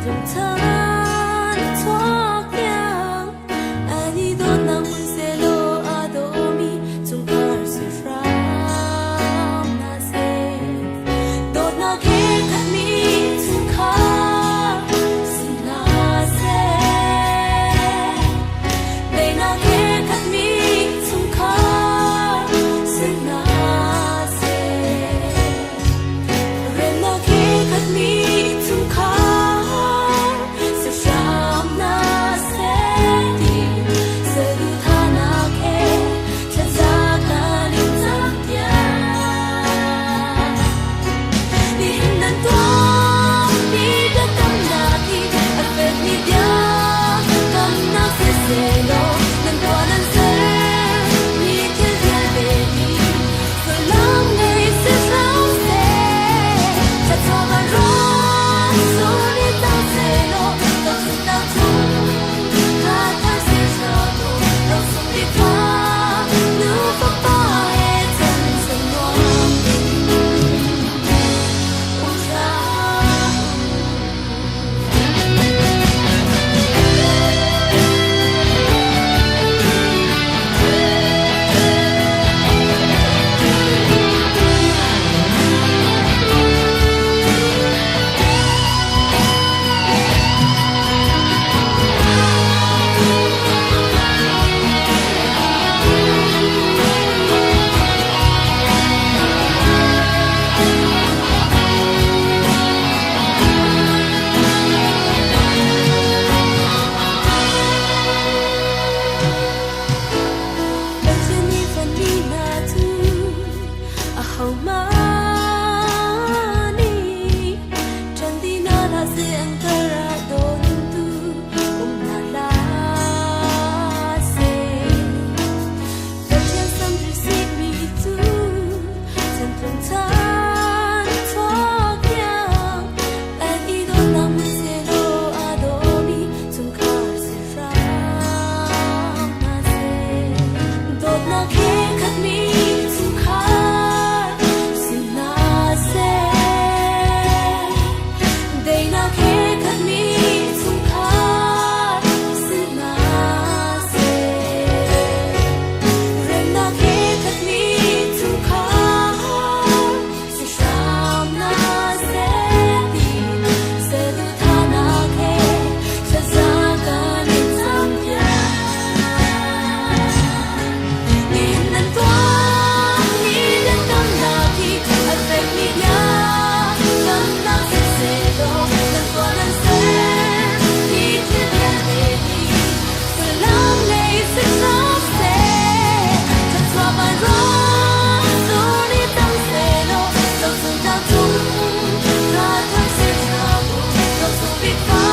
Chantlung chan chuak tiang an i dawtnak hmun sehlaw aa dawmi chungkhar si hram hna seh. Dawtnak he khatmi chungkhar si hna seh. Daihnak he khatmi chungkhar si hna seh. Remnak he khatmi chungkhar si hram hna seh ti saduhthahnak he thlaza kan in cam tiang. Nihin nan tuahmi biakamnak hi a fekmi biakamnak sisehlaw nan tuah nan sermi thil vialte hi sullam ngei si hram seh. Thluachuah van rawn sur i cang sehlaw dothlennak chung thar si hram u. Rosung bik fa nu fapa he chan chan nuam in um hram u. Pathian nih fami hna cu ahohmanh nih ṭan ti hna hlah seh an kar ah dawntu um hna hlah seh. Pathian samri simi cu chantlung chan chuak tiang an i dawtnak hmun sehlaw aa dawmi chungkhar si hram hna seh. Dawtnak he khatmi chungkhar si hna seh. Daihnak he khatmi chungkhar si hna seh. Remnak he khatmi chungkhar si hram hna seh ti saduhthahnak he thlaza kan in cam piak. Nihin nan tuahmi biakamnak hi a fekmi biakamnak siseh nan tuah nan ser hi thil vialte hi sullam ngei si hram seh. Thluachuah vanrawn sur i cang sehlaw zohchung tlak cung thla thar si hram u. Rosung bik fa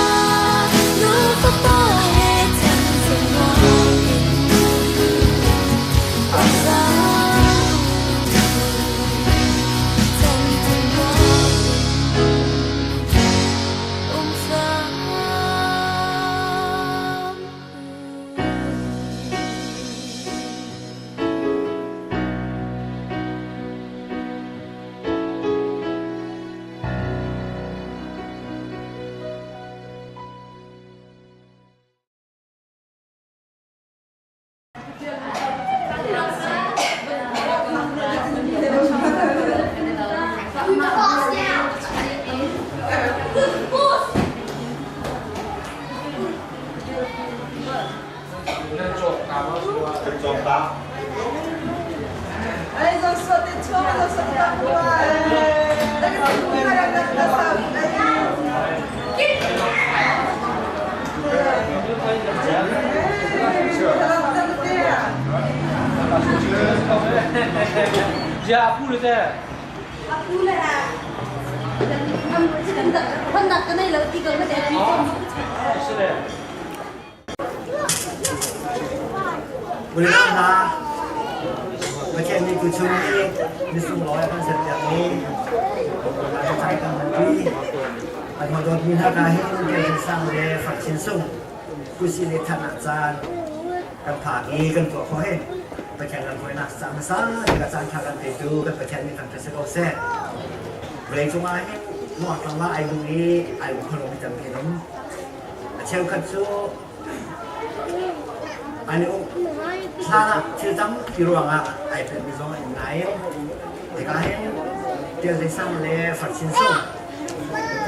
nu fapa he chan chan nuam in um hram u. Chan chan nuam in um hram u. Kan cawk ta. Ja apu le te. Apu le Khonnak ka nei lo ti ko na te. Si le. Unau hna, Pathian nih tuchun i misunglawi a kan serpiakmi cang kan hmanṭi. Kan hawi hna ka hin kan sang le fak chin sung kusi le thatnak caan kan phak i kan tuah khawh hi Pathian lam hruainak ca hmasa bik ah caan ṭha kan petu kan Pathian nih thangṭhat si ko seh. Vawleicung ah hin Nungak tlangval ai duh i ai um kho lomi tampi an um. A cheukhat cu an i uk hlan ah thil tampi ruangah ai pekmi zong an um nain hika hin Tial Hlei Sang le Far Chin Sung,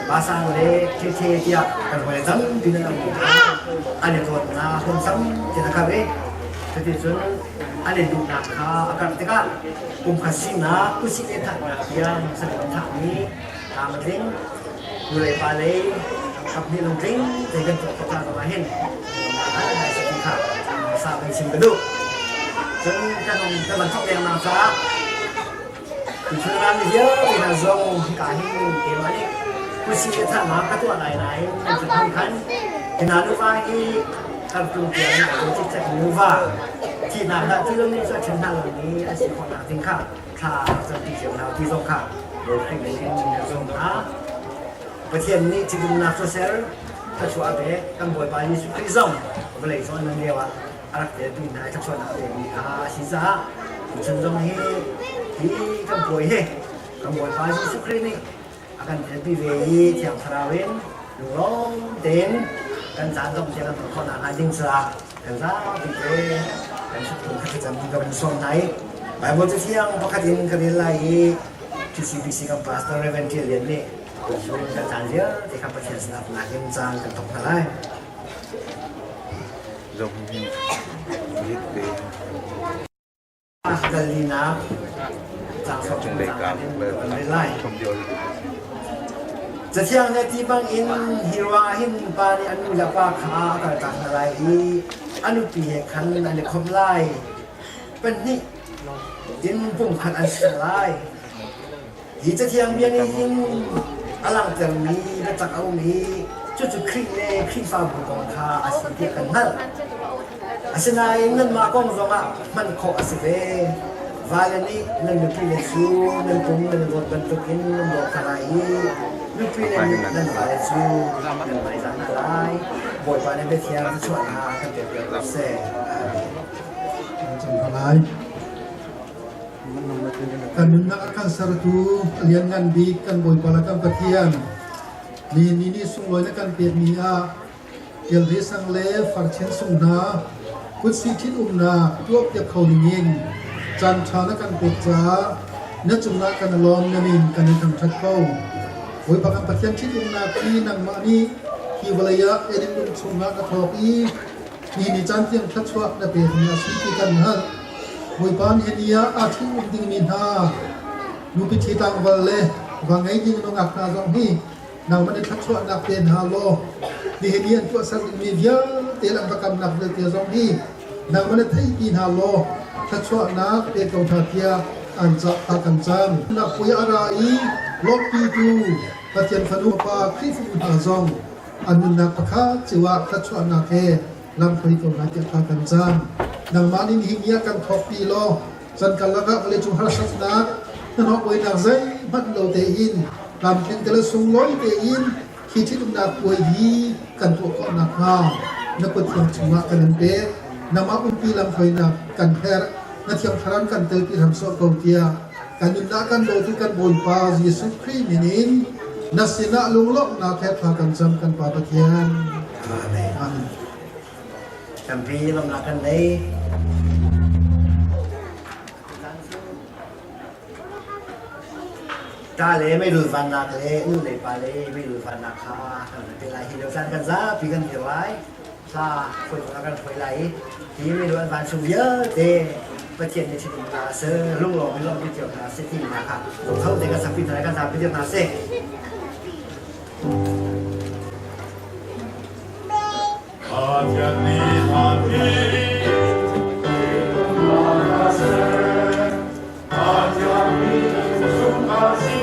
Pa Sang le Khe tiah kan hawi tampi nan um an i dawtnak hlawmsam ti na kar i cuticun an i duhnak kha a karh tikah kumkhat sinak kusih le thahnak tiang saram thahmi tlam a tling. Nulepa lei kaphnih lungtling te kan tuah khawh hna zongah hin ngai si ti kha sa kan chim ka duh. Cun kan hong kan van thok lengmang caah tuchun rami vialte hna zong hika hin keimah nih kusi le thahnak ka tuah lai nain nan cun hon khan hina nuva hi kartung tiang in ai cikcek nuva thihnak dah ti lo nih cu a ṭhen hna lomi an si khawhnak ding kha thla campi cio hna ti zong kha Khrih min in kan zumh hna. Pathian nih ṭhitumnak cu ser thluachuah a pek. Kan Bawipa Jesuh Khrih zong vawlei cung a nun lio ah a rak telpi hna i thluachuahnak a pekmi kha a si caah tuchun zong hi hi kan puai hi kan Bawipa Jesuh Khrih nih a kan telpi ve i Thiang Thlarau in lunglawm tein kan caan dongh tiang kan hman khawh nakhnga ding caah kan zapi te kan hrukthum kha thlacam ka van sawm hna i Bible cathiang pakhat in ka rel lai i TCBC kan pastor Reverend Ṭial Lian nih kan kan caan vialte kha Pathian sinah nakin caan kan thawk hna lai. Zong hi hit te. Galinak caang 3 in kan rel lai. Cathiang nih a ti bangin hi ruangah hin pa nih a nu le pa kha a kaltak hna lai i a nupi he khan an i khawmh lai. Pahnih in pumkhat an si lai. Hi cathiang bia nih hin a langhtermi biatak a um i cucu Khrih le Khrihfabu kong kha a si tiah kan hngalh. Asinain nanmah kong zongah hman khawh a si ve. Vale nih nan nupile cu nan pum nan i dawt bantukin nan dawt hna lai i nupile nih nan vale cu nan hmaizah hna lai. Bawipa nih biathiang thluachuah hna kan pek ko seh. Amen. Cang hna lai. Kan nunnak a kan sertu a lianngan bik kan Bawipa le kan Pathian, nihin ni nih sunglawi na kan pekmi ah Ṭialre sang le Farchen sung hna kutsi ṭhitumnak tuahpiak kho dingin caanṭha na kan pek caah na cungah kan i lawm, na min kan in thangṭhat ko. Bawipa kan Pathian ṭhitumnak hi nangmah nih hi vawlei ah Eden dum chungah na thawk i Hi ni caan tiang thluachuah na pekmi a si ti kan hngalh. Bawipa nih ni ah aa ṭhi-um dingmi hna nupi ṭhi tlangval le va ngei ding nungak hna zong hi nangmah nih thluachuahnak pe hna law nihin i an tuahser dingmi vialte le an va kamnak vialte zong hi nangmah nih theihpi hna law thluachuahnak pe ko hna tiah an cah ta kan cam. Nak puai a ra i lawmhpitu Pathian fanu pa Khrihfabu hna zong an nunnak pakhat cio ah thluachuahnak he lamhruai ko hna tiah thla kan cam. Nangmah nih nihin ni ah kan thawkpi law chan karlak ah vawleicung harsatnak hnahnawh buainak zeihmanh lo tein tlamtling te le sunglawi tein hi ṭhitumnak puai hi kan tuah khawh nakhnga na kut thiang chungah kan in pek. Nangmah umpi lamhruainak kan herh. Na thiang thlarau kan telpi hram sawh ko tiah kan nunnak kan dawtu kan Bawipa Jesuh Khrih min in na sinah lunglawmhnak he thla kan cam kan Pa Pathian. Amen. Amen. Tampi lawmhnak kan nei. Ta le meirul vannak le nu le pa le meirul vannak kha kan te lai hi lo caan kan zapi kan dir lai. Thla hruai kan hruai lai i hi meirul an van chung vialte Pathian nih thinlung hna seh lunglawm in lawmpi cio hna seh ti hna kha tho te kan sakpi hna kan zapi cio hna seh. Pathian nih an Pathian nih sung a si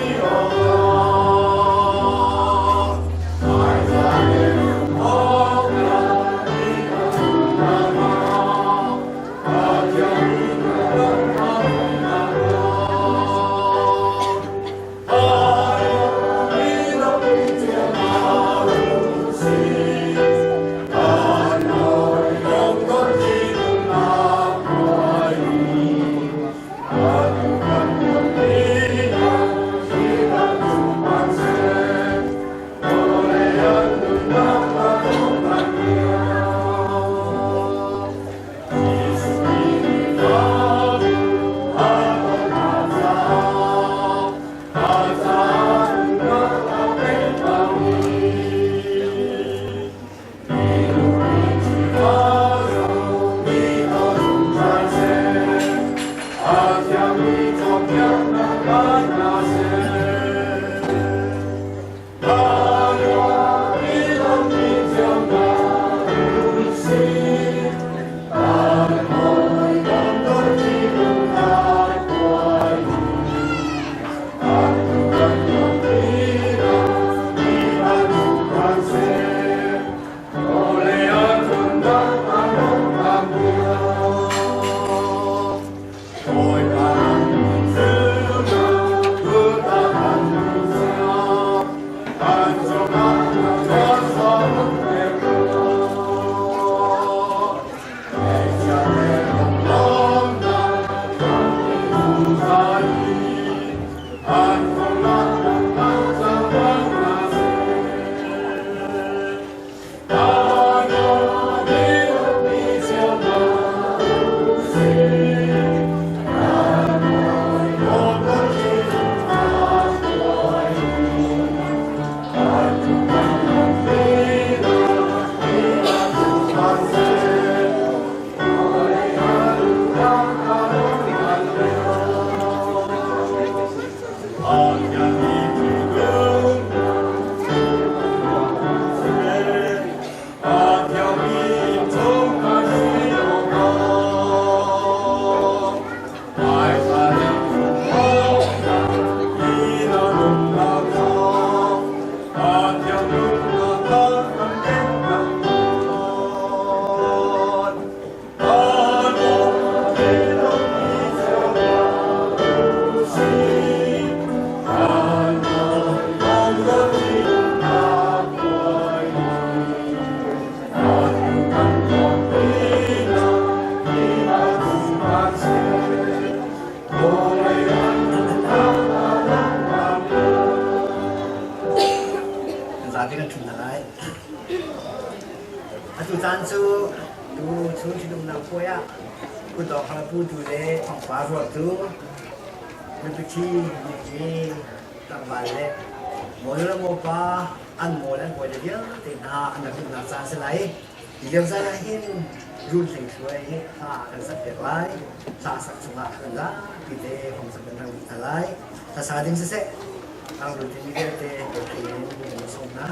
Zapi kan ṭhum hna lai. Atu caan cu tu chun ṭhitumnak puai ah kutdong haraputu le thawngpa ruahtu nupiṭhi niki tlangval le mawnu le mawpa an maw le an bawile vialte hna an rak hmuhnak caan si lai. Hi lio caan ah hin run hlei thluai hi hla kan sak piak lai. Hla sak chungah kan zapi te hong sak kan rak dih hna lai. Hlasa ding siseh, ang run timi vialte in kan sawm hna.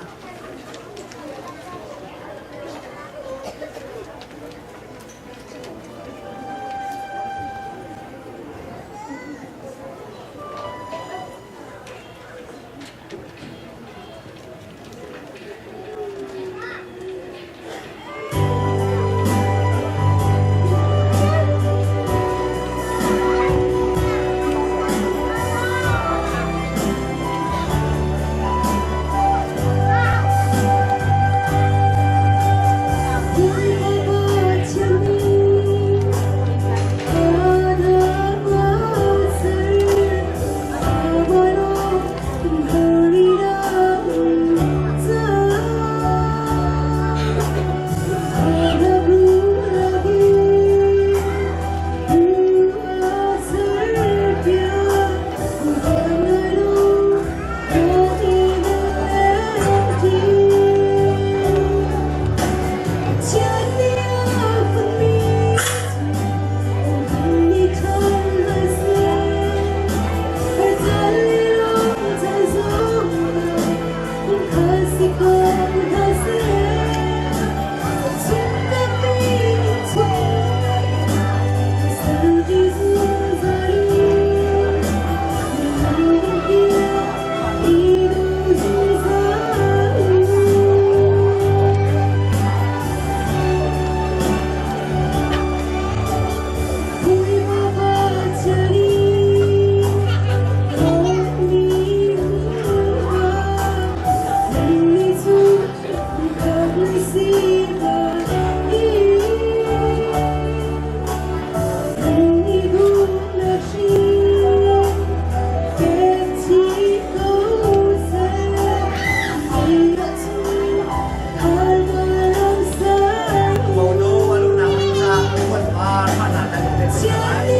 Monu a luhnak ding caah puanpar hmanah kan in pek hna lai.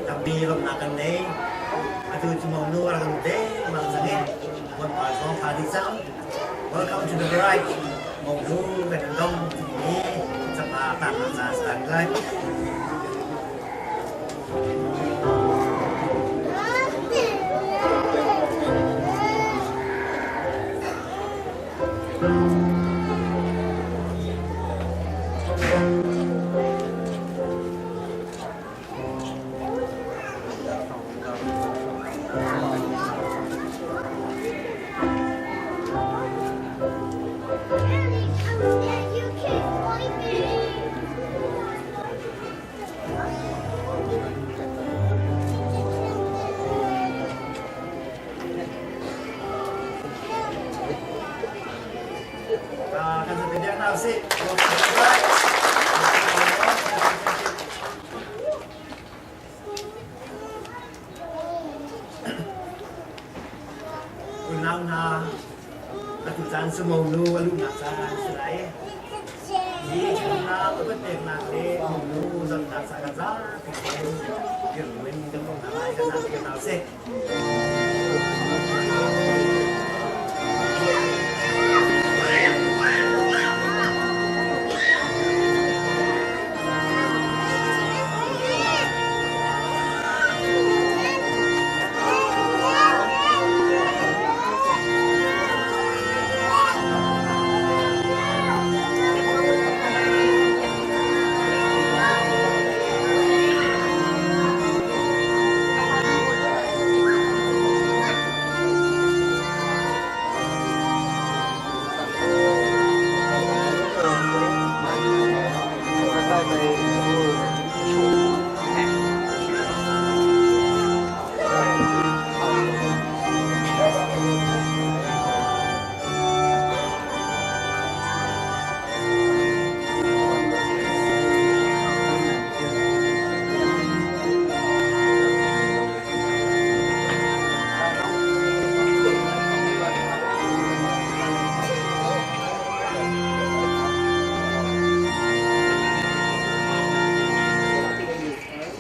Tampi lawmhnak kan nei. Atu cu monu a rak lut dengmang cang i puanpar zong tha dih cang. Welcome to the bride. Monu kan in dong timi capar tarnak ca a si lai. sih. Unau hna, atu caan cu monu a luhnak caan a si lai. Hi chungnak upat peknak le monu zonnak ca kan zapi tein dirhmun kan um hna lai kan zapi hna usih.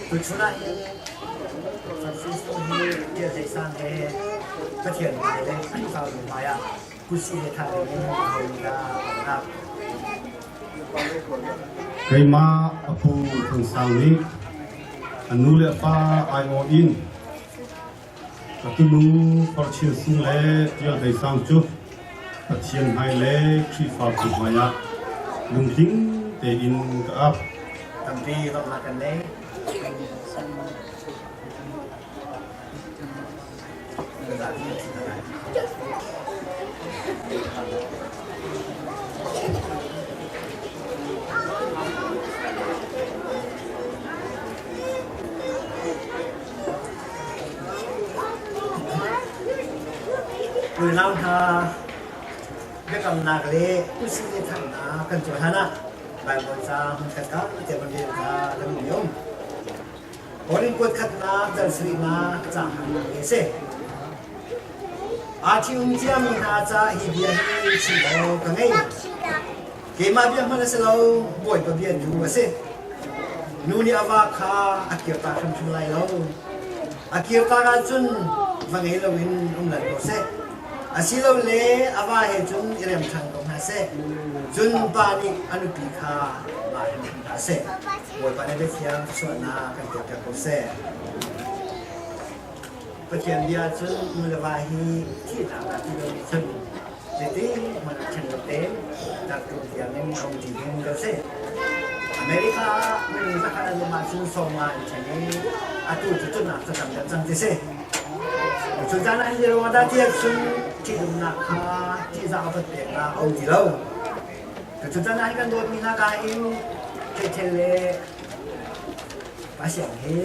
Tuchun ah hin Francisco hi Tial Sang he Pathian hmai le Khrihfabu hmai ah kutsih he thah ding in a dah an hak. Keimah a pu Thang Sang nih a nu le a pa aiawh in ka tunu Farchin Sung le Tial Hlei Sang cu Pathian hmai le Khrihfabu hmaiah lungtling tein ka ap. Tampi lawmhnak kan nei. Unau hna, biakamnak le usih le thanghnak kan tuah hlan ah Baibal ca hmunkhat ka te van rel ka kan um. Korin kuat khatnak dal sarihnak caang hamnak hi a si. Aa ṭhium ciami hna ca hi bia hi chim awk ka ngei. Keimah bia hmanh a si lo, Bawipa bia tu a si. Nu nih a va kha a kirtak hrimhrim lai lo. A kirtak ahcun va ngei loin um lan ko seh. Asilole a va he cun i rem ṭhan ko hna seh. Cun pa nih a nupi kha va hrimhrim hna seh. Bawipa nih biathiang chuahnak kan pekter ko seh. Pathian bia cun nu le va hi thihnak ah ti lomi cun zeitin hmanh ah ṭhen lo tein tartu tiang in a um ṭi ding kan si. America ah minung zakhat an um ahcun sawmnga an ṭhen i atu cu cunnak cu tam deuh cang ti si. Cun caan ah hi ruang dah tiah cun ṭhitumnak kha ṭihzah a peknak a um ti lo. Cucu caan ah hin kan dawtmi hna ka in thil le pasiang he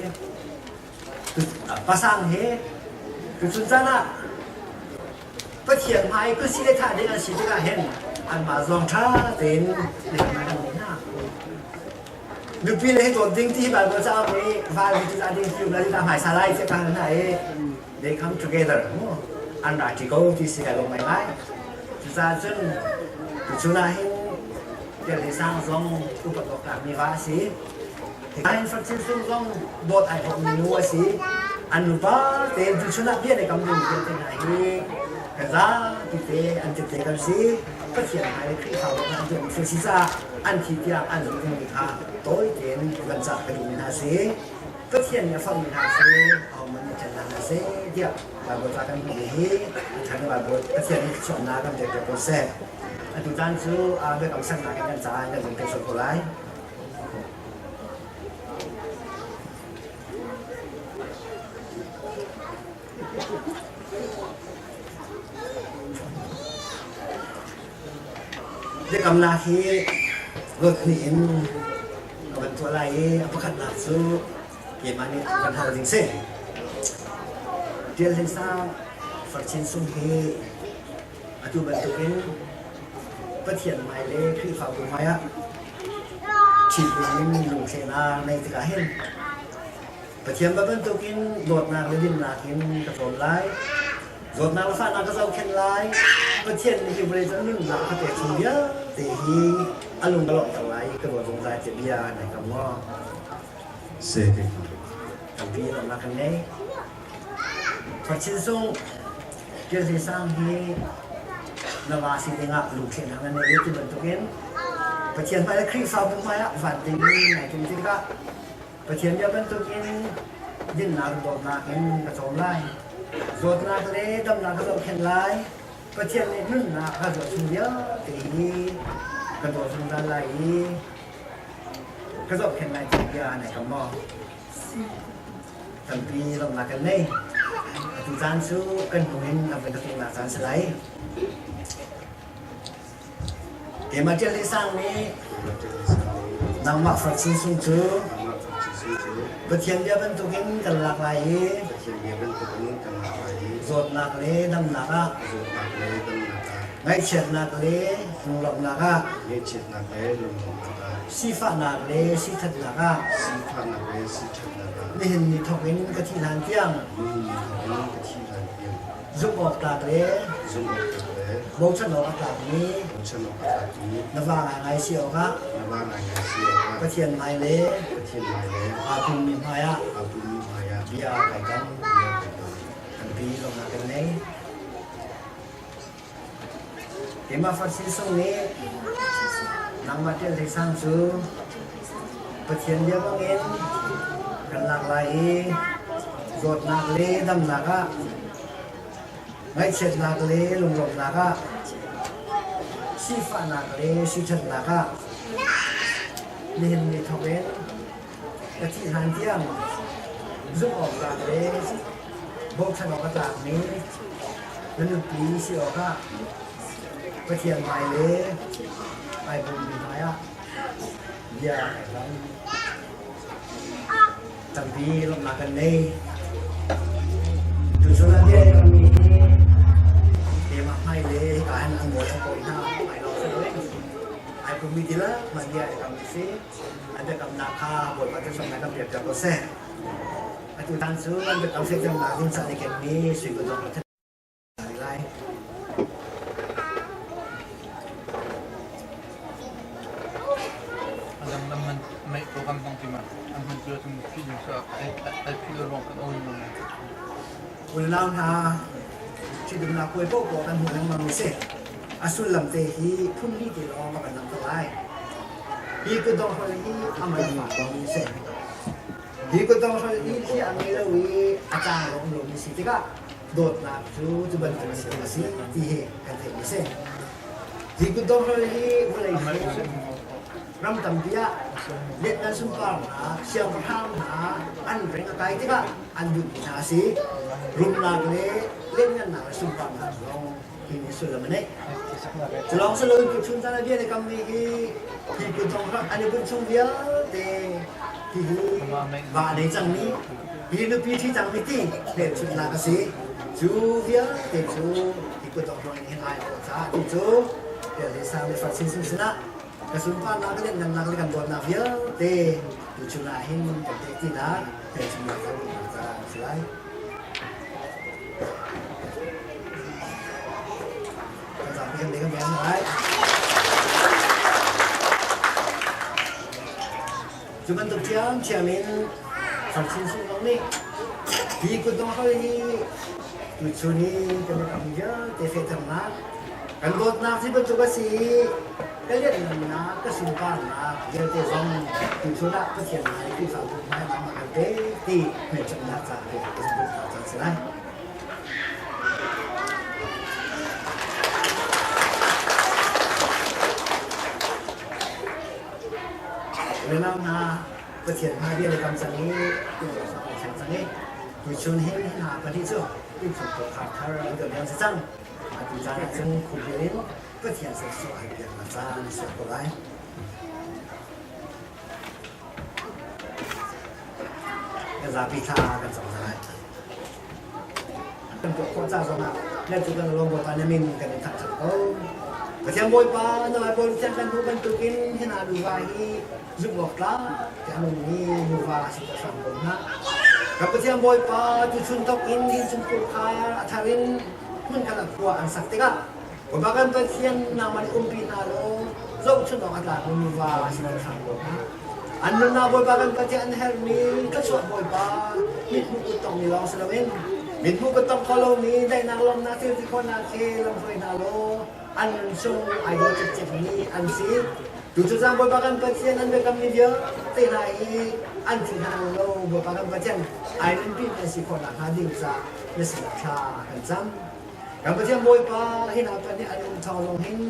pasang he tuchun caan ah Pathian hmai kusi le thah ding an si tikah hin anmah zong ṭha tein biaknak kan ngei hna. Nupi le hi dawt ding ti hi Bible cauk i val hi cu ding ti um la ti ta hmaisa lai ti ka hna i they come together mu an ra ṭi ko ti si kai lawm ngaingai. Cucaah cun tuchun ah hin Delhi sang zong upat awk tlakmi va a si. Hin Farcin Sung zong dawt ai hawkmi nu a si. An nupa tein tuchun ah bia le kam ding vialte hna hi kan zapi te an tete kan si. Pathian hmai le Khrihfabu an tuahmi thil si caah an thi tiang an zumh dingmi kha tawi tein van cah ka duhmi hna a si. Pathian nih a forhmi hna cu ahohmanh nih ṭhen hna hlah seh tiah Baibal ca kan hmuhmi hi a ṭhan i Baibal Pathian nih thluachuahnak kan pek ko seh. Atu caan cu biakam sernak in kan caah kan zung sual ko lai. Biakamnak hi ruat hnih in ka van tuah lai i a pakhatnak cu keimah nih kan hal ding si. Tial Hlei Sang Farchin Sung hi atu bantukin Pathian hmai le Khrihfabu hmai ah ṭhitum in lungthlehnak nei tikah hin Pathian bantukin dawtnak le dinnak in ka cawm lai. Zawtnak le fahnak ka zohkhenh lai. Pathian nih hi vawlei cu a nunnak a ka pek chung vialte hi a lung ka lawmhter lai i ka dawt zungzal tiah bia nai kam maw? Si. Tampi lawmhnak kan ngei. Farchin sung Ṭial Sang hi na va si dingah lungthlehnak na neih ti bantukin Pathian hmai le Khrihfabu hmaiah van ding nai tum tikah Pathian bia bantukin dinnak dawtnak in ka cawm lai. Zawtnak le damnak ka zohkhenh lai. Pathian nih nunnak ka zuah chung vialte hi ka dawt zungzal lai i ka zohkhenh lai ti bia nai kam maw? Tampi lawmhnak kan nei. Atu caan cu kan hnu in a voi ka caan si lai. Keimah Ṭial Hlei Sang nih nangmah Farcin Sung cu Pathian bia bantukin kan lak lai i zawtnak le damnak ah ngaihchiatnak le lunglawmhnak ah sifahnak le sithatnak ah nihin ni thawk in ka thih hlan tiang zumh awk tlak le bochan awk a tlakmi na va ngaingai si awkah Pathian hmai le aa pummi hmaiah bia kai kam. Tampi lawmhnak kan ngei. Keimah Farsi sung nih nangmah ṭial hlei sang cu Pathian bia bangin kan lak lai i zawtnak le damnak ah ngaihchiatnak le lunglawmhnak ah sifahnak le siṭhatnak ah nihin ni thawk in ka thih hlan tiang zumh awk tlak le bochan awk a tlakmi na nupi si awkah Pathian hmai le ai bummi hmaiah bia kai kam. Tampi lawmhnak kan nei. Tuchun ah bia i kammi hi keimah hmai le hika hin an bawi a kawi hna hmai lawng si loin ai pummi dihlak hmai bia i kam si. An biakamnak kha Bawipa thluachuahnak kan pek piak ko seh. Atu tan cu an biakam fehternak ding ca i kenmi sui kutdong a lai. Unau hna, ṭhitumnak puai paohpaoh kan hmuh lengmang mi si. A sullam te hi phunli te lawng ka van langhter lai. Hi kutdonghrolh hi a man a fak lomi a si. Hi kutdonghrolh hi thli a ngei lo i a caang a um lomi si tikah dawtnak cu cu bantuk a si a si ti hi kan theihmi a si. Hi kutdonghrolh hi vawlei ram tampi ah Vietnam sunparnak siangpahrang hna an reng a kai tikah an duhmi hna a si. Rumnak le lianngannak le sunparnak zong hi nih sullam a neih. Culawng si loin tuchun caan ah bia le kammi hi hi kutdong rak an i bunh chung vialte hihi va nei cangmi hi nupi ṭhi cangmi ti hmelchunhnak a si. Cu vialte cu hi kutdong hruang in hin ai awh caah ti cu Pialhe sang le far sinsin sinah ka sunparnak le lianhngannak le kan dawtnak vialte tuchun ah hin kan theih tinak hmelchunhnak kan caah a si lai. Cu bantuk ṭhiamṭhiam in Farchin sung zong nih hi kutdong hal hi tuchun hi kan i kam vialte fehternak kan dawtnak hi bantuk a si i ka lianhngannak ka sunparnak vialte zong tuchun ah Pathian hmai Khrihfabu hmai nangmah kan pe ti hmelchunhnak caah ka zumh cang si lai. Unau hna, Pathian hna bia le kam cang i thleng cang i tuchun hin hna pahnih cu innchung khar thar an tuah diam si cang. Atu caan ah cun khuhhil in Pathian sersuah hal piaknak caan a si ko lai. Kan zapi thla kan cam hna lai. Kan tuah khawh ca zongah na cu kan lawm Bawipa na min kan in thangṭhat ko. Pathian Bawipa na Baibal thiang kan hmuh bantukin hi hna nuva hi zumh awk tlak tiah a nungmi nuva si ta hram ko hna. Kan Pathian Bawipa tuchun thawk in innchungkhur khar a thar in hmunkhat ah khua an sak tikah Bawipa kan Pathian nangmah nih umpi hna law zohchunh awk a tlakmi nuva si ta hram ko hna. An nunnak Bawipa kan Pathian an herhmi thluachuah Bawipa mithmuh kut tongmi lawng si loin mithmuh kut tong kho lomi daihnak lawmhnak thil ti khawhnak khi lamhruai hna law an nun chung ai daw cikcekmi an si. Tucu cang Bawipa kan Pathian an biakammi vialte hna hi an thi hna lo Bawipa kan Pathian ai nunpi an si khawh nakhnga ding caah na sinah thla kan cam. Kan Pathian Bawipa hi hna pan nih an um thawng zong hin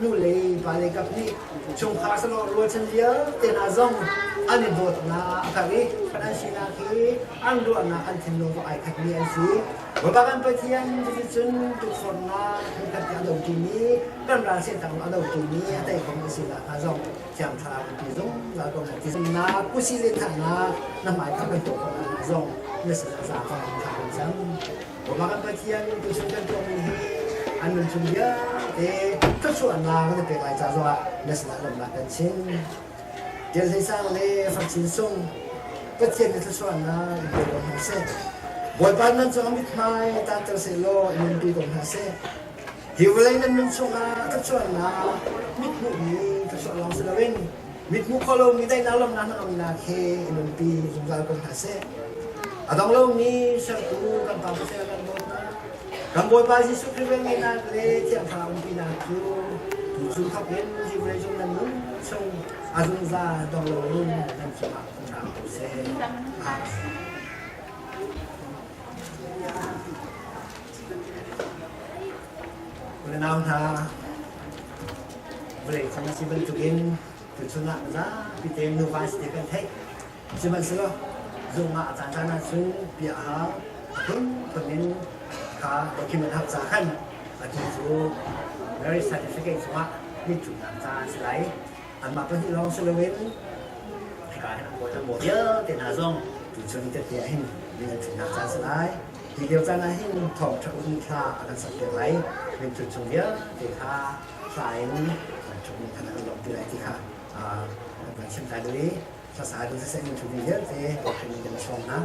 nu le pa le kap nih chungkhar salawh rualchan vialte hna zong an i dawtnak a karh i an sinak hi an ruahnak an thinlung zong ai khatmi an si. Bawipa kan Pathian cuticun tukforhnak hmunkhat te a doṭimi kan ral sehtan a doṭimi a tei khomi a sinak hnga zong Thiang Thlarau ti zungzal ko na ti na kusi le thahnak na hmai kha kan tuah khawh nakhnga zong na sinah zaangfah in thla kan cam. Bawipa kan Pathian tuchun kan tuahmi hi an nunchung vialte thluachuahnak na pek lai ca zongah na sinah lawmhnak kan chim. Tial Hlei Sang le Fak Chin Sung Pathian nih thluachuahnak in pe ko hna seh. Bawipa nan cung a mithmai taanter seh law in nunpi ko hna seh. Hi vawlei nan nun chungah thluachuahnak mithmuhmi thluachuah lawng si loin mithmuh kho lomi daihnak lawmhnak hnangamnak he in nunpi zungzal ko hna seh. A dong lomi sertu kan Pa Pathian kan dawtnak, kan Bawipa Jesuh Khrih velngeihnak le Thiang Thlarau umpinak cu tuchun thawk in hi vawlei cung nan nun chung a zungzal dong lo nun nan cungah um hram ko seh. Amen. U le nau hna, vawlei chan a si bantukin tuchun ah zapi tein nuva si ti kan theih. Sihmanhsehlaw zung ah a caancaan ahcun bia a hau. A phunphun in kha document hak ca khan atu cu marriage certificate cungah mitthutnak ca a si lai. Anmah pahnih lawng si loin hika hin an bawi an baw vialte hna zong tuchun tette ah hin min an thutnak caan si lai. Hi lio caan ah hin thawngṭha um thla a kan sakpiak lai. Minthut chung vialte kha hla in kan ṭhut ning khan an lawmhpi lai ti kha kan van chim lai i hlasa ding siseh minthut ding vialte in kan sawm hna.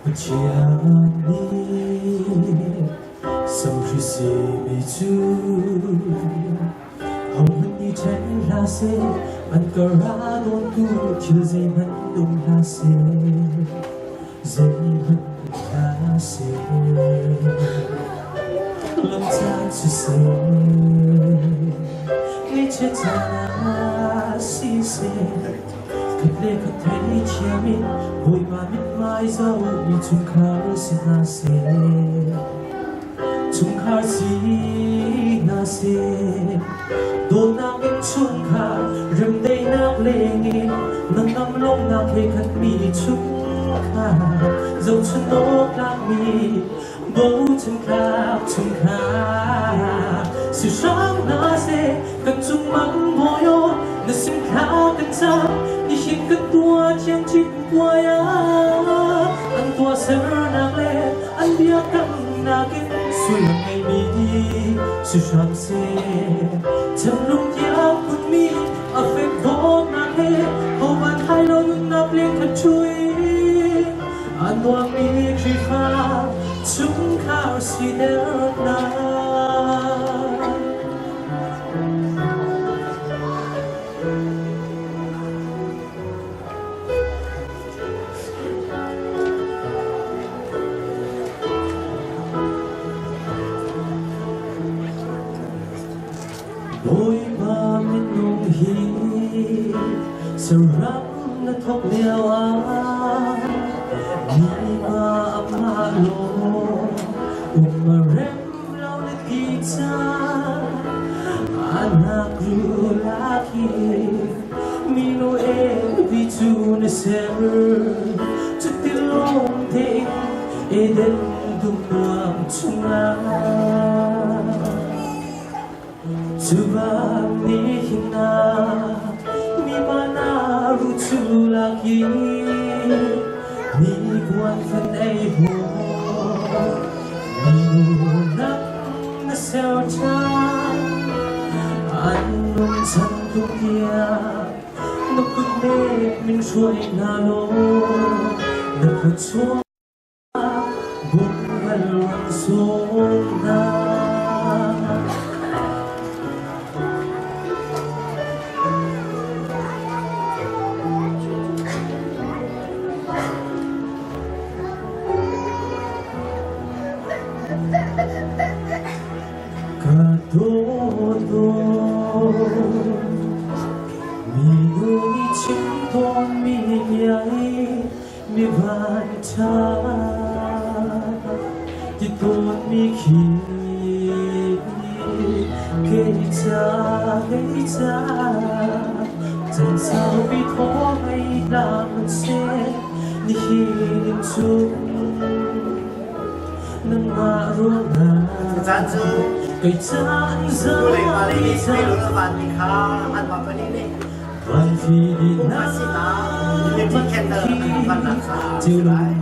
Pathian nih samhri simi cu Ahohmanh nih ṭhen hlah seh, an ka ra dawntu thil zeihmanh um hlah seh, zeihmanh um hlah seh. Lam caan siseh, ngaihchiat caan ah siseh, khat le khat theithiam in Bawipa mithmai zoh mi chungkhar si hna seh. Chungkhar si hna seh, dawtnak in chungkhar remdaihnak lengin nangam lawmhnak he khatmi chungkhar zohchun awk tlakmi bochan tlak chungkhar si hram hna seh. Kan cung mang bawi aw na sim thla kan cam nihin kan tuah thiang chin puai ah an tuahsernak le an biakamnak in sullam ngeimi si hram seh. Thinlung tiang phunmi a fek dawtnak he hovan hai lo nunnak le khat ṭhui a nuammi Khrihfa chungkhar siter hna. Bawipa minung hi saram na thawk lio ah mi amah law um a rem lo na ti caan anak. Rulaki minu e bi cu na ser cutilawm tein Eden dum nuam chungah cu bang nihin ah mi mana ru cu laki ni kuan fan ei hu minu nak na ser ṭhan an nung chan tuk tiang na kut nek min hruai hna law na kut chuak bung al run sawm hna. Ka dawt minu nih chim tawnmi bia i mi vanṭha ti tawnmi khi kei ca kei ca chan saupi thaw ngei hna hmanhseh nihin in cun nangmah ruangah Caan cu kei caan nu le pa zapi nih ca meilu a vanmi kha anmah pahnih nih pumkhat sinak unity candle an vannak kha a si lai.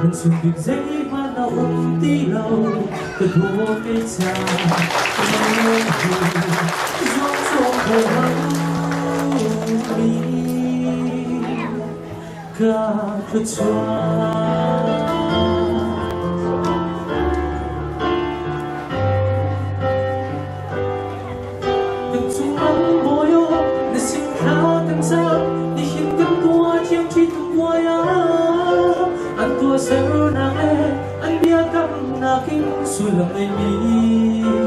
Nan sung bik zeihmanh a um ti lo ka dawt kei ca ka thluachuah. Kan chung an bawi aw na sin thla kan cam nihin kan tua thiang ṭhi puai ah an tuahsernak le an biakamnak in sullam ngeimi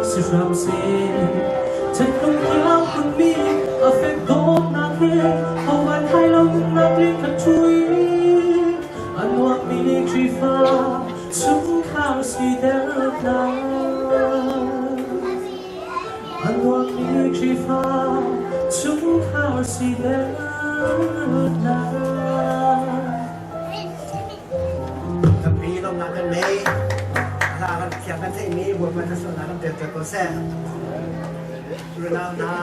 si hram seh. Thinlung thiang phunmi a fek dawtnak he hovan hai lo nunnak le khat ṭhui a nuammi Khrihfa chungkhar siter hna. A nuammi Khrihfa chungkhar siter hna. Tampi lawmnak kan ngei. Hla kan thiam kan theihmi Bawipa thluachuahnak kan pek ko seh. Unau hna,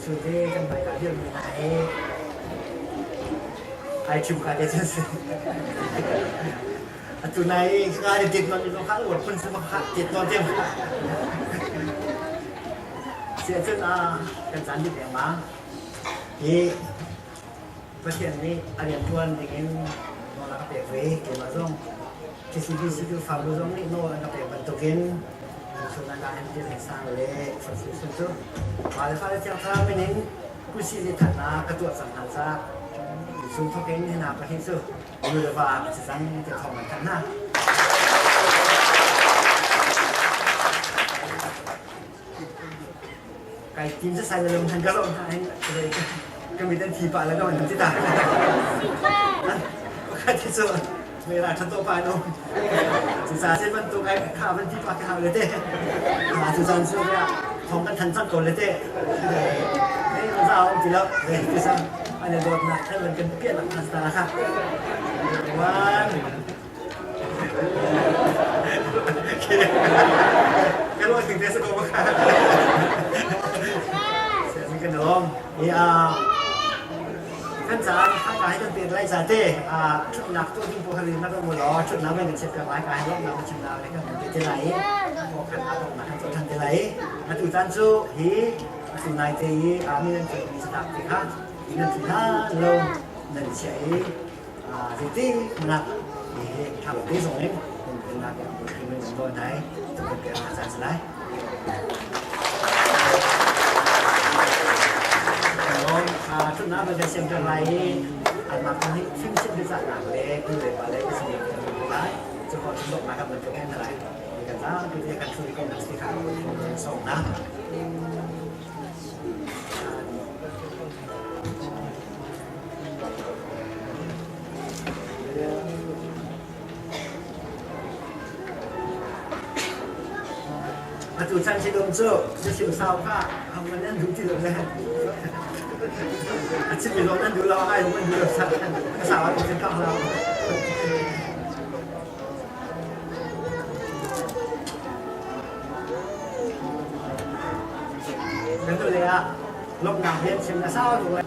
Sute kan hmaika dirmi hna hi ai ṭhim ka te cun si. Atu nai nga ni tit non in kha uar phun sama kha tit non tem. Sia cun a kan caan dit leng ma. Hi Pathian nih a rian ṭuan dingin nawl a ka pek ve. Keimah zong TCBC Khrihfabu zong nih nawl an ka pek bantukin chun ah hin Hlei Sang le Francis cu pa le fale Thiang Thlarau min in kusi le thatnak ka tuah cang hna caah chung thawk in hna pahnih cu nu le va ka si cang ti thawng an thanh hna. Kai tin sa sai na lung han ka lo hna hin ka mit an thi pa le ka man ti ta. Pakhat hi cu mera tha to pa no. Cu ca se bantuk ai kha van ti pa ka hau le te. Cu caan cu ya thong kan than cang ko le te. Ei za om ti lo. Ve ti sa an dawt nak than van kan pian nak ta kha. One. Ka ruah ning te sa ko baka. Kan om. I kan caan ka hi kan pek lai ca te ṭhutnak tuah ding pawl kha na ka mu law ṭhutnak men kan chiat piak lai ka hi lawmhnak ka chim lai kan pe te lai i kan lawmhnak kan tuah ṭhan te lai i atu caan cu hi atu nai te i mi nan tuahmi catlap te kha nan thi hna lo nan chiah i zeiti hmanah hi ṭha lo te zong in nan pennak nan dawn lai kan pek hna caan si lai. Ṭhutnak kan siamter lai i anmah kong hi fimchimh biacahnak le nu le pa le ka sin kan lai. Cu kong cu dawtnak kan bantuk in lai. Kan zapi te kan ṭhu i kan si kha sawmnak. Atu chan si dom cu na sim sau kha hang man nan duh ti lo le a chim mi zong nan duh lo ai man duh lo sa ka sau ah kan kang lo. Kan tu le ah lawmhnak rian chim na sau tuk lai.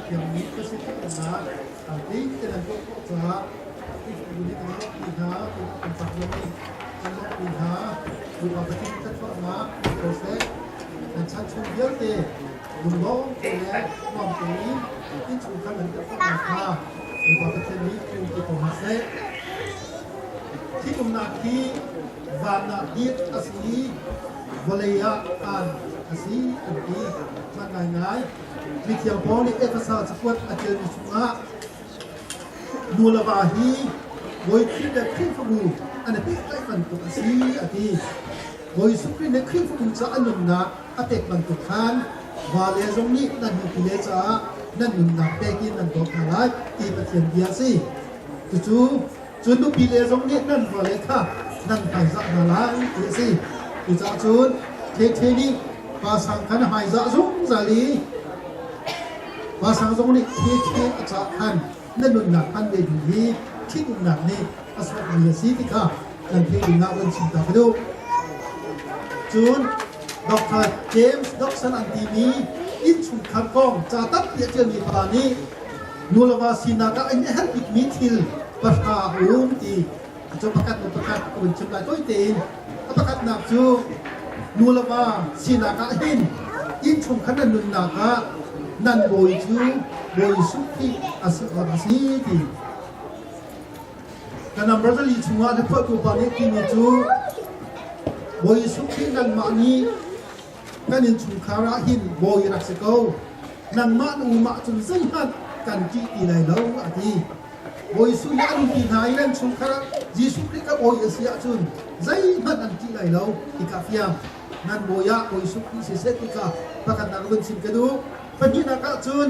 Thiangmi ka si caah tling tein an tuah khawh caah Khrihfabu nih kan lawmhpi hna, pumpak zong nih kan lawmhpi hna. Bawipa Pathian thluachuahnak si ko seh. Nan chan chung vialte lunglawm te le nuam tein innchungkhar nan tuah khawh nakhnga Bawipa Pathian nih umpi ko hna seh. Thitumnak hi van ah dir a si i vawlei ah aan a si an ti. Hman ngaingai. Mithiang Paul nih Efesa cakuat a ṭialmi chungah nu le va hi Bawi Khrih le Khrihfabu an i pehtlaih bantuk a si a ti. Bawi Jesuh Khrih nih Khrihfabu ca a nunnak a pek bantuk khan vale zong nih nan nupile caah nan nunnak pek in nan dawt hna lai ti Pathian bia a si. Cucu cun nupile zong nih nan vale kha nan hmaizah hna lai ti a si. Cucaah cun Ṭheṭhe nih pa sang kha na hmaizah zungzal i pa sang zong nih ṭheṭhe a cah khan na nunnak hman ve ding hi ṭhitumnak nih a sawkmi a si ti kha nan theih dingah van chim ta ka duh. Cun Dr. James Dobson an timi innchungkhar kong ca tampi a ṭialmi pa nih nu le va sinak ah an i herh bikmi thil pahra a um ti cu pakhat le pakhat ka vun chim lai tawi tein. A pakhatnak cu nu le va sinak ah hin innchungkhar nan nunnak ah nan bawi cu Bawi Jesuh Khrih a si awk a si ti. Ka number zali chungah na phuahtu pa nih timi cu Bawi Jesuh Khrih nangmah nih kan innchungkhar ah hin bawi rak si ko. Nangmah na um ahcun zeihmanh kan ṭih ti lai lo a ti. Bawi Jesuh nih a nupi hna i nan chungkhar ah Jesuh Khrih ka bawi a si ahcun zeihmanh an ṭih lai lo ti ka fiang. Nan bawi ah Bawi Jesuh Khrih siseh ti kha pakhatnak vun chim ka duh. Pahnihnak ah cun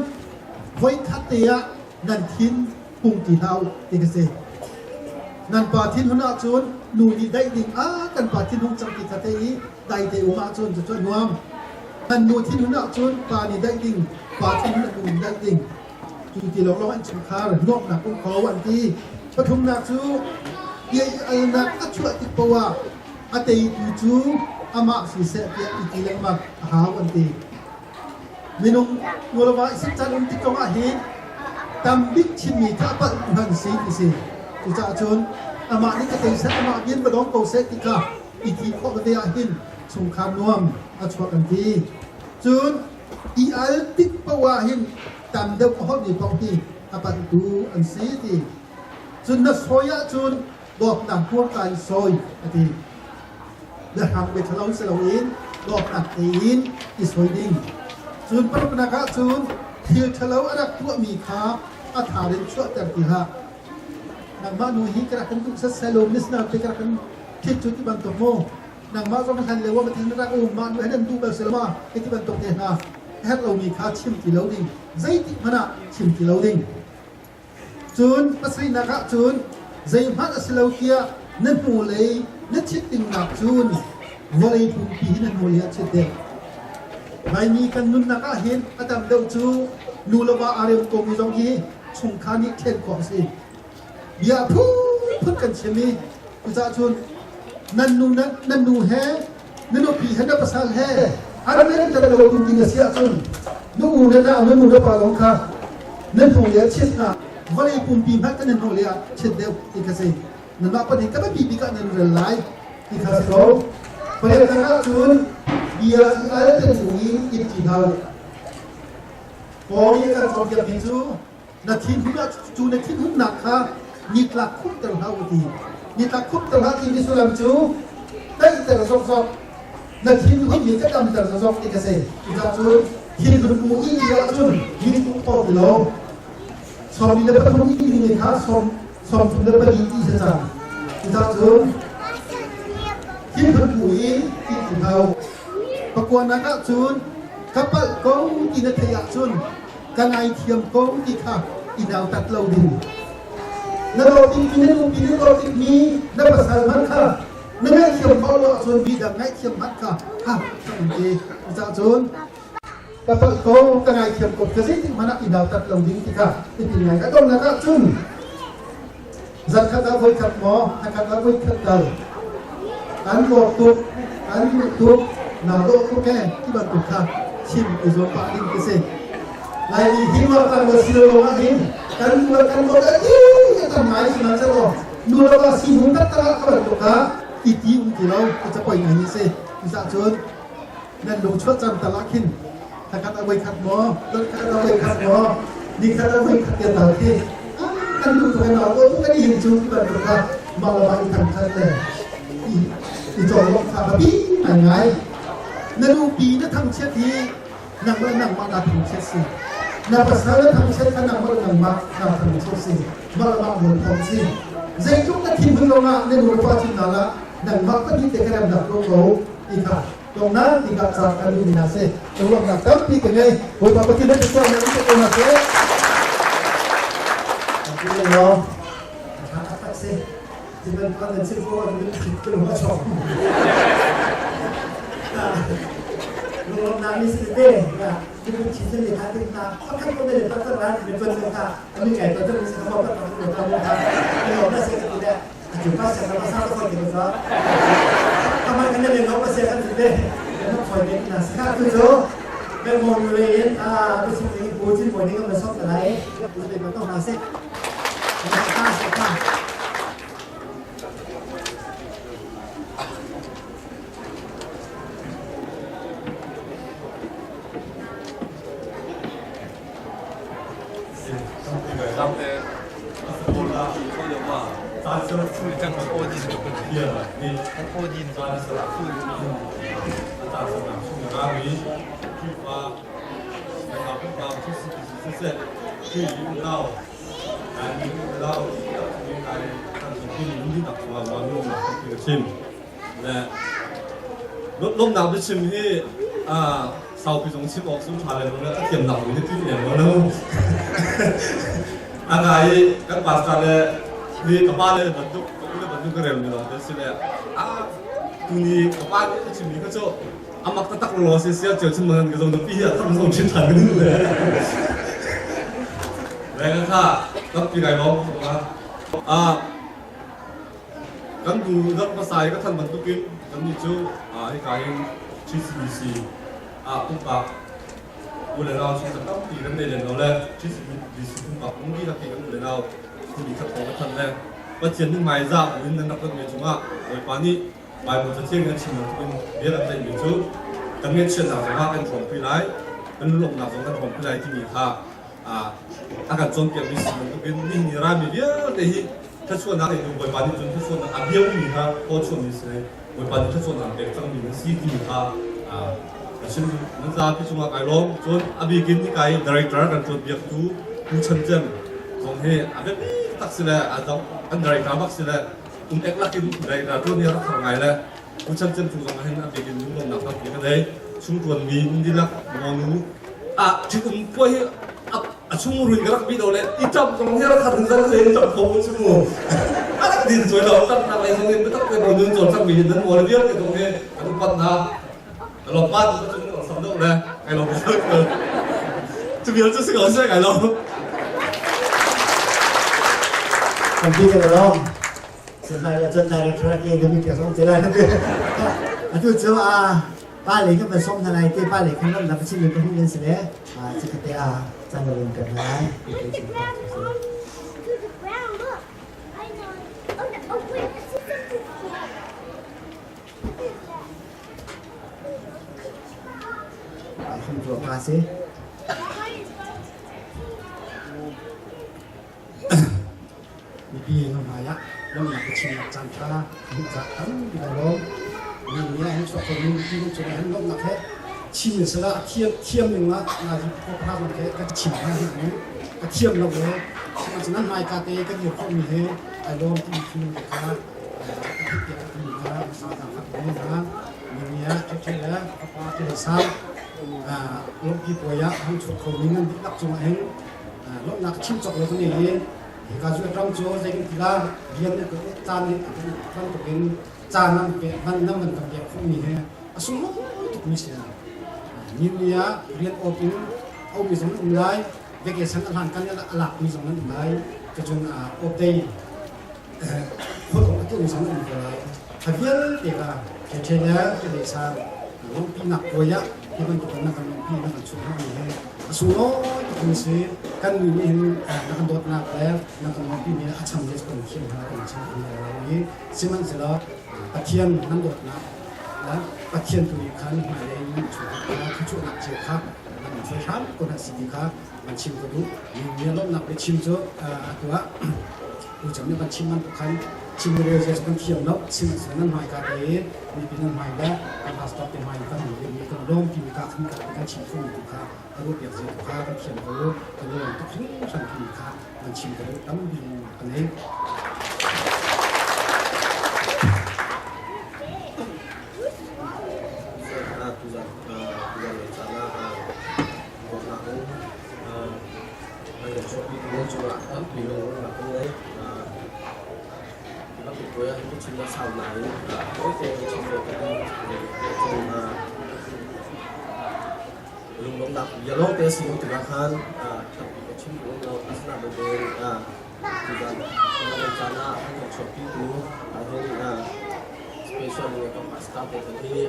voikhat te ah nan thin hung ti hlah u ti ka si. Nan pa thin hun ahcun nu nih daih ding ah kan pa thin hung cang ti kha te i dai te um ahcun cucu a nuam. Nan nu thin hun ahcun pa nih daih ding, pa thin hun ah nu nih daih ding. Cu ti lawnglawng an chungkhar nuamhnak um kho an ti. Pathumnak cu bia-alnak a chuah tik paoh ah a teitu cu amah siseh tiah i ti lengmang a hau an ti. Minung nulepa i sik caan um tik zong ah hin tambik chimmi kha a palh hman si ti si. Cucaah cun amah nih ka tei seh, amah bian va dong ko seh ti kha i ti khawh veve ah hin chungkhar nuam a chuak an ti. Cun i al tik paoh ah hin tam deuh a holhmi paoh hi a palhtu an si ti. Cun na sawi ahcun dawtnak hmurka in sawi a ti. Biahram biaṭhalo si loin dawtnak tein i sawi ding. Cun paruknak ah cun thil ṭhalo a rak tuahmi kha a thar in chuahter ti hlah. Nangmah nu hi ka rak kan duh setsai lo, misnar te ka rak kan ṭhit cu ti bantuk mu. Nangmah zong hlan lio ah mathin rak um, mah nu he nan duh bal si lo ma, hei ti bantuk te hna herh lomi kha chim ti lo ding. Zeitik hmanh ah chim ti lo ding. Cun pasarihnak ah cun zeihmanh a si lo tiah na hnulei na chit dingnak cun vawlei pumpi hi na hnulei ah chit ding. Laimi kan nunnak ah hin a tam deuh cu nu le va aa rem komi zong hi chungkhar nih ṭhen khawh a si. Bia phunphun kan chim i cucaah cun nan nu nan nu he na nupi he na pasal he an nan tel lo ding a si ahcun nu u le nau na nu le pa lawng kha nan hnung le chit hna vawlei pumpi hmanh kan hnung le ah chit deuh ti kha si nanmah pahnih ka biapi bik ah nan rel lai ti kha si ko. Pariatnak ahcun bia i al te in in ti hna u. Paul nih a kan cawnpiakmi cu na thinhun ah cu na thinhunnak kha nitlak khumter hlah u ti. Nitlak khumter hlah timi sullam cu daihter zokzok, na thinhun mi ka damter zokzok ti ka si. Cucaah cun thinhun bu i ahcun min uk ti lo. 73 i timi kha 34 ti si cang. Cucaah cun thinhun bu in ti ti hlah u. Pakuanak ahcun ka palh ko ti na theih ahcun ka ngaithiam ko ti kha i nautat lo ding. Na dawt mi na nupi na dawt mi na pasal hmanh kha na ngaihthiam khawh lo ahcun mi dang ngaihthiam hmanh kha ha ka um te. Cucaah cun ka palh ko ka ngaithiam ko ka zeitik hmanh ah i nautat lo ding ti kha i ti ngai. A donghnak ahcun zarkhat ah voikhat maw thakhat ah voikhat tal an dawt tuk an duh tuk naa dawh tuk ee ti bantuk kha chim i zuam pah ding ti si. Laimi hi ruah kan si lo lawng ah hin kan ruah kan dawt a ti tam ngai sihmanhsehlaw nu le pa sining taktak ah ka bantuk kha i ti um ti lo ka capoi ngai ni si. Cucaah cun nan lung chuah cang tal ah khin thakhat a voikhat maw zarkhat a voikhat maw nikhat a voikhat te tal khi kan duh tuk na o kan i hin cu ti bantuk kha mah le mah i thangthat le i cawlawmh kha biapi ngai ngai. Na nupi na thangchiat hi nang le nangmah naa thangchiat si. Na pasal na thangchiat kha nangmah le nangmah naa thangchiat si, mah le mah mualpho si. Zeitluk na thinhun lawngah na nu le pa cun hna lah nangmah pahnih te ka remnak ko ko ti kha tongnak ti kha ca kan duhmi hna si. Ruahnak tampi ka ngei. Bawipa Pathian na tuah na ko hna seh. Lawmnak biachim hi saupi zong chim awk cu ṭha le lo le a thiamnak zong hi ti lem lo lo. A ngai i kan pastor le ni ka pa le bantuk ka u le bantuk ka rel mi lawng te si le a tuni ka pa nih a chimmi kha cu a mak taktak lo si sia cio chim man ka zong pi a tham zong chin than ka nu le le ka kha tampi kai lawm a kan bu dot hmasa i ka than bantukin kannih cu hika hin TCBC ah pumpak u le nau chung tampi kan nei len lo le TCBC pumpak um dihlak hi kan u le nau timi khat kong ka than le Pathian nih hmaizah buin nan rak rat mi cungah Bawipa nih Baibal cathiang in a chim bantukin bia kan ceihmi cu kan ngaihchiatnak zongah kan hrawmpi lai, kan lawmhnak zong kan hrawmpi lai timi kha a kan cawnpiakmi si bantukin nihin ni rami vialte hi thluachuahnak ei Bawipa nih cun thluachuahnak a biaumi kha thawchuahmi si Bawipa nih thluachuahnak pek cangmi nan si timi kha a chim. Nan zapi cungah kai lawm. Cun a bikin hika i director kan cawnpiaktu Pu Chan Cem zong hi a biapi tak si le a dong an director bak si le um ek lakin director tuan hi rak har ngai le Pu Chan Cem chung zong hin a bikin lunglawmnak tampi ka nei. Chung tuanmi um dihlak monu a ṭhit-um puai hi a chung ruin ka rak bi lo le i ṭap zong hi rak khat in zan le ṭap kho mu chu a rak din choi lo ṭap nak lei zong in biatak te bo nun cawn cang mi nan mual vialte zong hi an upat na lo pa tu cu chung sam deuh le kai lo cu vial cu si ko se kai lo. Computer rom Sihmai la cun director ke demi ke song te lai. Atu cu a pa le kan van sawm hna lai te pa le kan ram nak chin mi pahnih nan si le chikkhat te ah caan ka vun pek hna lai. tu pa si. Mipi na hmai ah lawmhnak biachimnak caan ṭha hmuh cah tampi kan lawm. Mi nih ah hin chuak ko mi ti cu hin lawmhnak he chim in sala a thiam thiam ning ah nazi ko phak man he ka chim hna hi mu ka thiam lo le sihmanhsehlaw nan hmaika te kan dir khawh mi he ai lawm ti thinlung te kha ka theih piak ka mi hna sa zang kha mi hna mi ni ah ṭhe le ka pa te le sang lawmpi puai ah hang chuak kho mi nan dihlak cungah hin lawmhnak chim cawk lo kan nei i hika cu ram cu zeitin ti la rian nih ka caan nih a kan bantukin caan nan pe man nan man kan pek khawhmi he a sunglawi tukmi si ni ni ah rian awp in a ummi zong um lai vacation a hlan kan a lakmi zong nan um lai cun off day khual a tuahmi zong nan um ko lai kha vialte ka ṭhe le ke sang lawmhpinak puai ah hi bantuk in na kan lawmhpi na kan chuah mi hi a sunglawi tukmi si. Kan mi nih hin na kan dawtnak le na kan lawmhpi mi a cham le kan thiam hna kan chim kan lo i sihmanhsehlaw Pathian nan dawtnak Pathian tu nih khan hmailei chung kha thluachuahnak cio kha nan hruai hram ko hna si ti kha van chim ka duh. Mi lawmhnak biachim cu atu ah Tuchan nih kan chim bantuk khan chim rel zia kan thiam lo. Sihmanhsehlaw nan hmaika te i mipi nan hmai le kan pastor te hmai kan hmu mi kan lawm timi ka khan kan chim khomi tu kha a ruahpiak zia tu kha kan thiam ko. Kan i lawm tuk hringhran timi kha nan chim ka duh tampi kan ei. Tuzan tuzan caan ah bawmhnak in An kan chuahpi tu cungah tampi lungrawlnak kan ngei. Hi bantuk puai ah hin chim a sau nain tawite in chim ve ka duh. Cun lunglawmhnak bia lawngte a si lo tikah khan tampi ka chim duh lo. Asinain tuzan caan ah an kan chuahpi tu ahhin special in kan pastor te hi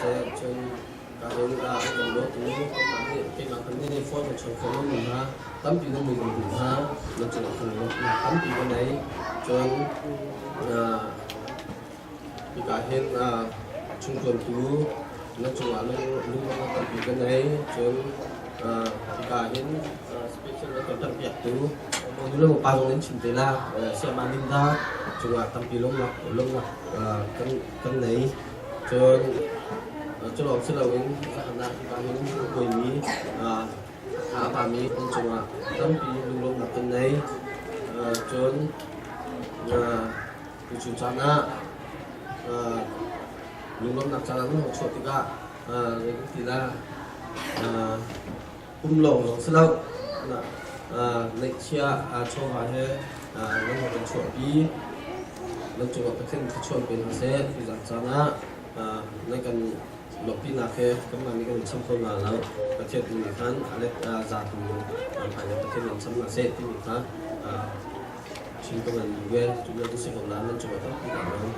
seh cun Kahin ah an kan dawtu keimah nih keimah kan nih phone kan chawn khawh lomi hna tampi nan min duh hna nan cungah kan lawmhnak tampi ka nei. Cun hika hin chungtuantu nan cungah lunglawmhnak tampi ka nei. Cun hika hin special na kan ṭanhpiaktu nu le pa zong in chim te la Sayama Linda cungah tampi lawmhnak lawmhnak kan nei. Cun cu lawng si loin zahan ah hika hin hawimi a pami an cungah tampi lunglawmhnak kan nei. Cun tuchun caan ah lunglawmhnak caan an hung chuah tikah zeitin la pum lawng zong si lo neihchia chawva he nan hung kan chuahpi. Nan cungah Pathian thluachuah pe hna seh. Tuzan caan ah nan kan lawmhpinak he kanmah nih kan in cham kho hna lo. Pathian tu nih khan a let za tu hmailei Pathian in cham hna seh timi kha chim ka van duh ve. Cu vialte si ko nain nan cungah tampi kaa lawm.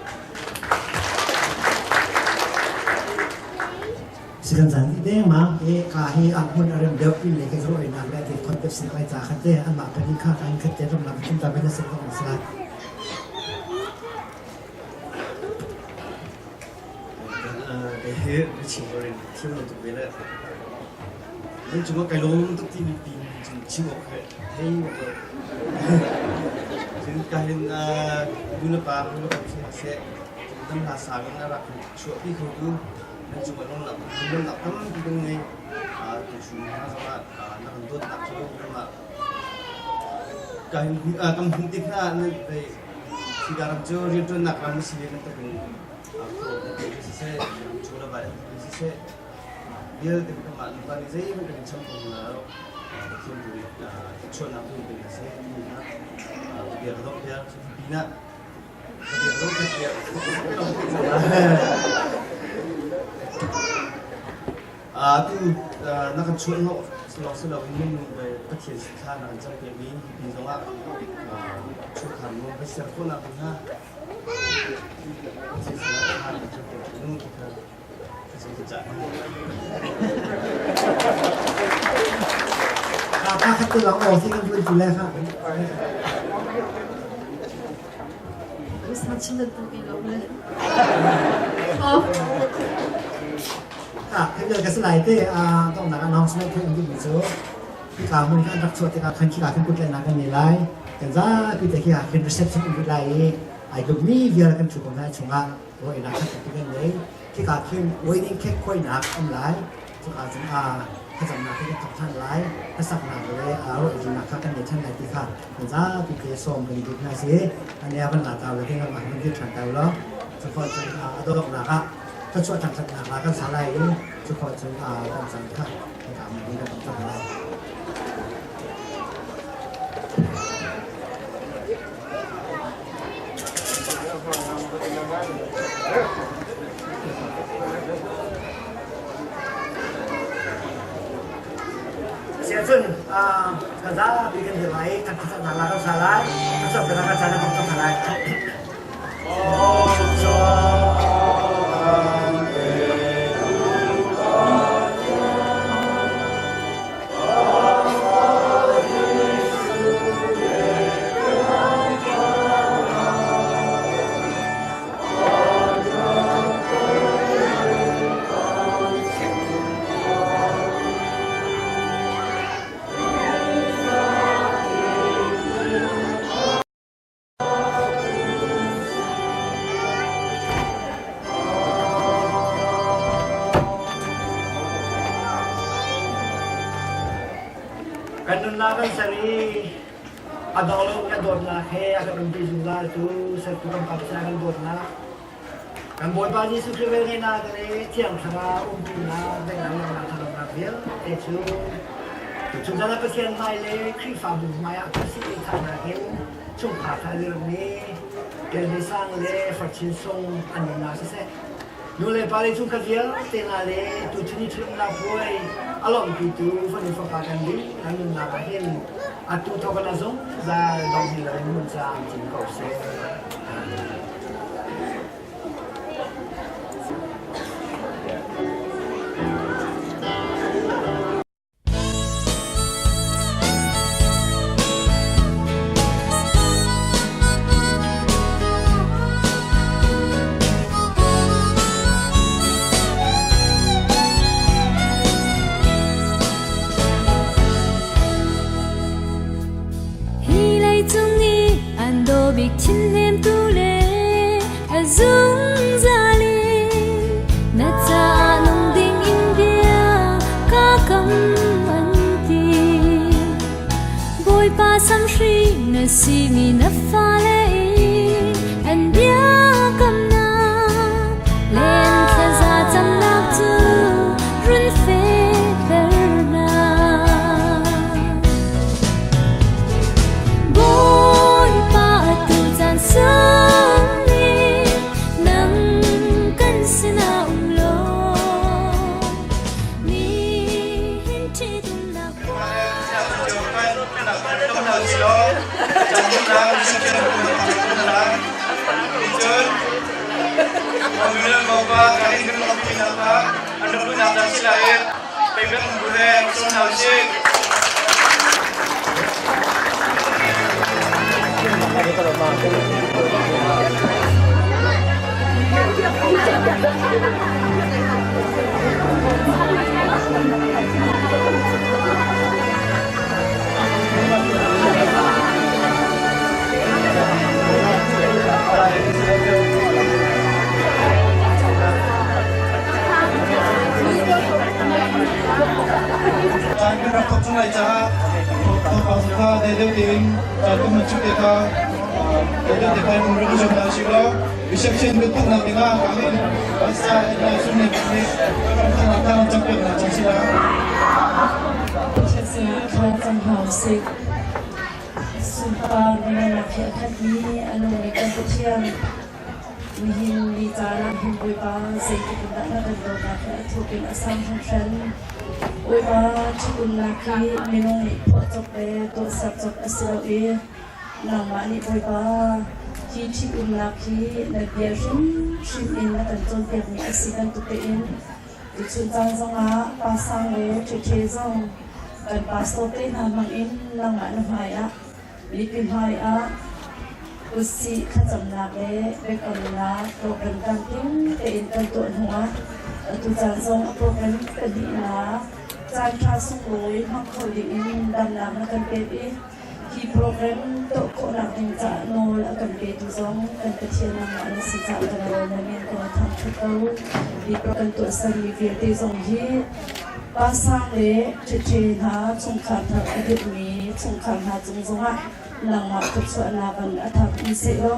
Sikan zan ti dengmang i ka hi a hmun a rem deuh pin le ka ruahnak le ti context sin ai ca khat te anmah pahnih kha ka in khat te ram lam chim ta men sin ko sila. Kei hi chim rin thiam lo tuk ve le nan cungah kai lawm tuk ti mi pin chim awk he thei bak lo cun ka hin nu le pa nu le pa seh dam hla sang in a rak chuahpi kho tu Nan cungah lawmhnak lawmhnak tampi kan ngei. Tuchun hna zongah na kan dawtnak cu kanmah kan hmuh tik hna ah Sida ram cu rianṭuannak ram a si ve bantukin khuaruah na tuah siseh, chaw le vai an siseh, vialte kanmah nupa nih zeihmanh kan in cham kho hna lo. Pathian tu nih thluachuahnak tu in pe hna seh timi kha bia ka dongh piak. Pinah Tu na kan chuah hnawh lawng si loin minung le Pathian thla na kan campiakmi hi pin zongah chungkhar nu kan ser khawhnak ding hnga Pathian sinah thla na kan campiak nu ti kha thlacam ka cah. Pa khat te lawng aw si kan tuan tu le kha. Chim nan tu ke lo le. Khi ka si lai te donghnak announcement theih an duhmi cu hika hmun kha an rak chuah tikah khan khika khin kutlennak kan ngei lai. Kan zapi te khi ah khin reception um rih lai i ai tlukmi vial kan ṭhu ko hna chungah ruahnak kha tampi kan ngei. Khika khin wedding cake khuainak um lai. Cuka cun thlacamnak hi kan thawk ṭhan lai. Hlasaknak le ruahnak kha kan ngei ṭhan lai ti kha kan zapi te sawm kan duh hna si. An e van la ta le ding ah van dir ṭhan ta law. Cukhawh cun a donghnak ah thluachuah thangṭhatnak ah kan sa lai i cukhawh cun kan caan kha kan kan kan lai. Siahcun kan zapi kan dir lai i kan thlacamnak la kan sa lai. Thlacamnak kan caan kan kan lai. Kan nunnak kan ser i a dawh lomi a dawtnak he a kan umpi zungzal tu sertu kan Pa Pathian kan dawtnak kan Bawipa Jesuh Khrih velngeihnak le Thiang Thlarau umpinak daihnak lawmhnak thanuamnak vialte cu tuchun ah Pathian hmai le Khrihfabu hmai ah khuasih le thahnak in chungkhar kha dirmi Kelmi Sang le Farchin Sung an nunnak siseh nu le pa le chungkhat vialte hna le tuchun i ṭhitumnak puai a lawmhpitu fanu fapa kan ding an nunnak ah hin atu thawk in a zungzal dong hin loin hmun caamcin ko seh. Hi leicung i an daw bik thinhnemtu le a zungzal in na caah nung ding in bia ka kam an ti. Bawipa samhri na simi na fale in an biakamnak len thlaza camnak cu run fehter hna. Bawipa atu caan sang in nang kan sinah um law nihin ṭhitumnak Reception bentuk nak dengar kami bahasa Indonesia ni kami akan macam macam sila. Sunpar nak hi a khatmi a nungmi kan Pathian nihin ni caan ah hin Bawipa zeitluk in dah na kan dawtnak hi a thuk in a sang hringhran. Bawipa ṭhitumnak hi minung nih phuah cop le tuahser cop a si lo i nangmah nih Bawipa hi ṭhitumnak hi na bia hrimhrim in na kan cawnpiakmi a si bantuk tein tuchun caan zongah pa sang le ṭheṭhe zong kan pastor te hna hmangin nangmah na hmaiah mipi hmaiah kutsih thlacamnak le biakamnak program tlamtling tein kan tuah hnuah Atu caan zong a program pahnihnak caanṭha sunglawi hmang kho dingin damnak na kan pek i hi program tuah khawhnak ding caah nawl a kan petu zong kan Pathian nangmah na si caah kan lawm na min kan i thangṭhat ko. Hi kan tuahsermi vialte zong hi pa sang le ṭheṭhe hna chungkhar thar a dirhmi chungkhar hna cung zongah nangmah thluachuahnak in a thar in sehlaw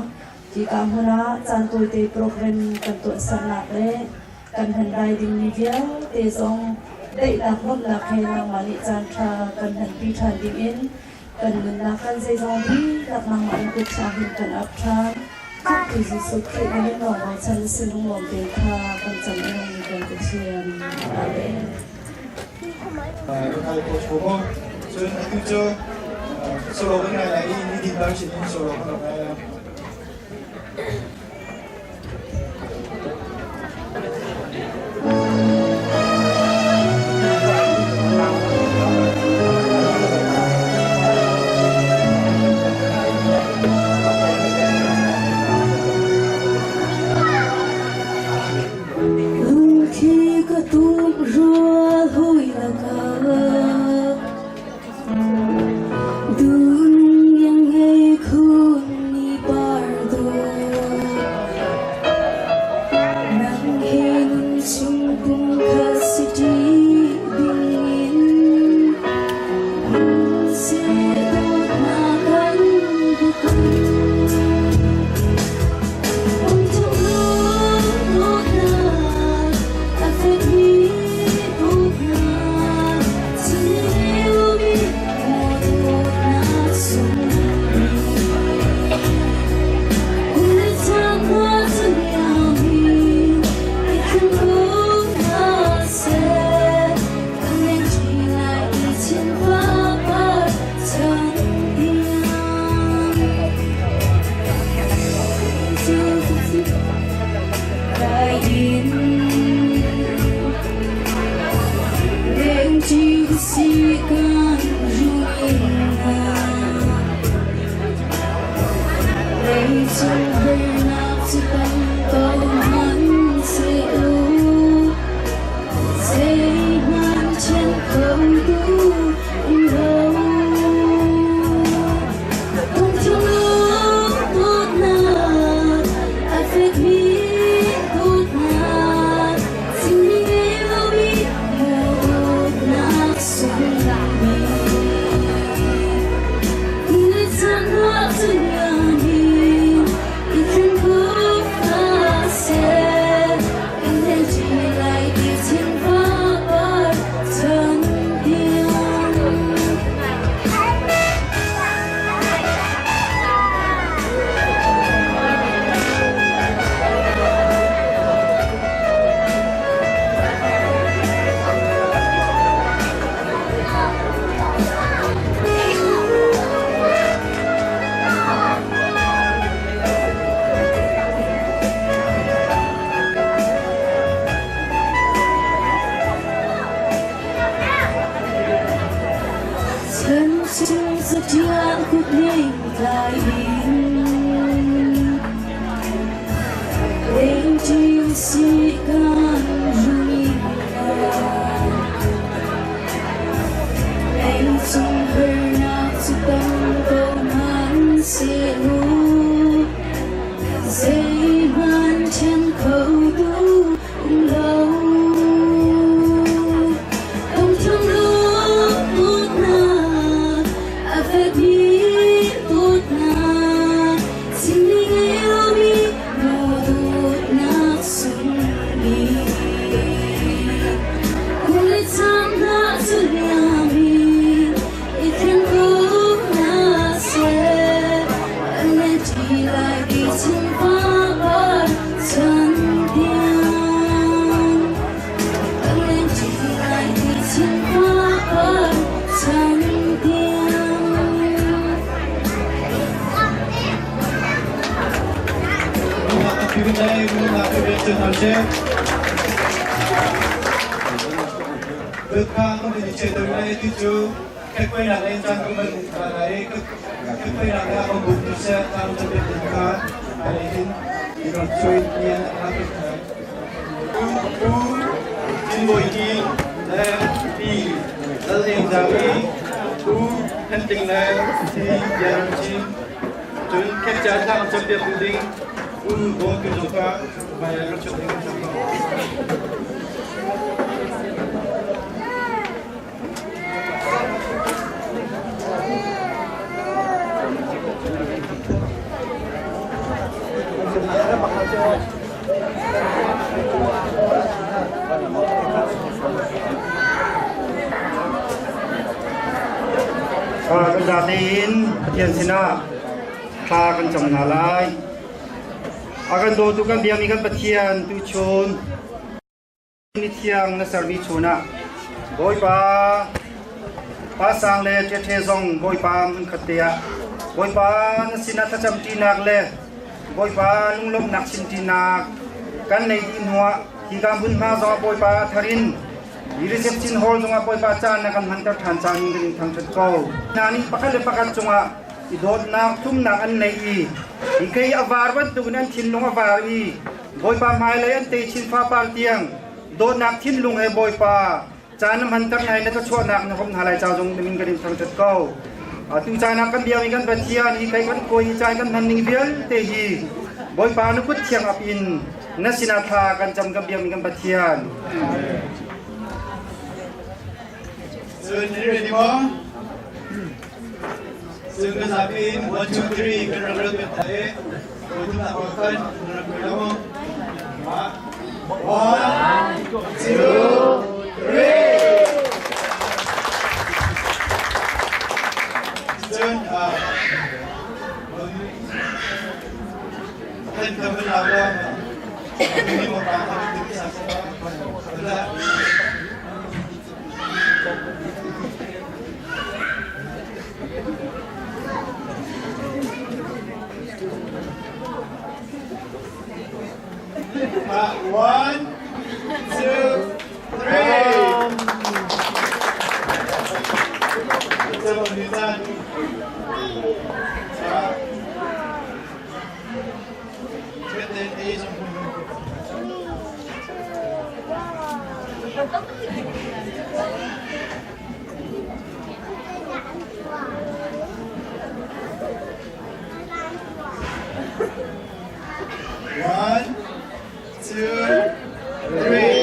hika hmun ah caan tawite program kan tuahsernak le kan hman lai dingmi vialte zong daihnak nuamhnak he nangmah nih caanṭha kan hmanpi ṭhan dingin kan nunnak kan zeizong dihlak nangmah in kut hin kan ap ṭhan. Khamhtu Jesuh Khrih na min lawng bochan si lunglawm tein kha kan cam i nungmi kan Pathian. Amen. Cun atu cu solo kan ngai lai i nidin bang sin in solo kan rak ngai lai. Lungthli ka tum rual hui lakah Dun yang ngei khun ni par dawt Nang he nun chung pumkhat si ṭi dingin Seh dawtnak kan biakam Tin Bawi Ki le Pi Lal Eng Zau I, Pu Khen Tling le Pi Lian Ram Cin. Cun Khenca thla an campiak tu ding Pu Bawm Tu zong kha hmai ah rak chuak ding an cam ko. Kan zatein Pathian sinah thla kan cam hna lai. A kan dawtu kan biakmi kan Pathian tuchun Ni thiang na sermi chunah Bawipa pa sang le ṭheṭhe zong Bawipa hmunkhat te ah Bawipa na sinah thlacam ṭinak le Bawipa lunglawmhnak chim ṭinak kan nei dih hnuah hika hmunhma zongah Bawipa a thar in hi reception hall zongah Bawipa caan na kan hmanter ṭhan caan in kan in thangṭhat ko. Hna nih pakhat le pakhat cungah i dawtnak thumnak an nei i hi kei a var bantukin an thinlung a var i Bawipa hmailei an techin fapar tiang dawtnak thinlung he Bawipa caan na hmanter hna i na thluachuahnak na hom hna lai ca zong min kan in thangṭhat ko. Atu caan ah kan biakmi kan Pathian hi kai kan kawi i caan kan hman ning vialte hi Bawipa na kut thiang ap in na sinah thla kan cam kan biakmi kan Pathian. Cun ni ready maw? Cun kan zapi in 1 2 3 kan rak rat met e. One, two, three. Cun kan kan kan la ni mo pa ka ti sa sa la. One, two, three. One, two, three. One, two, three.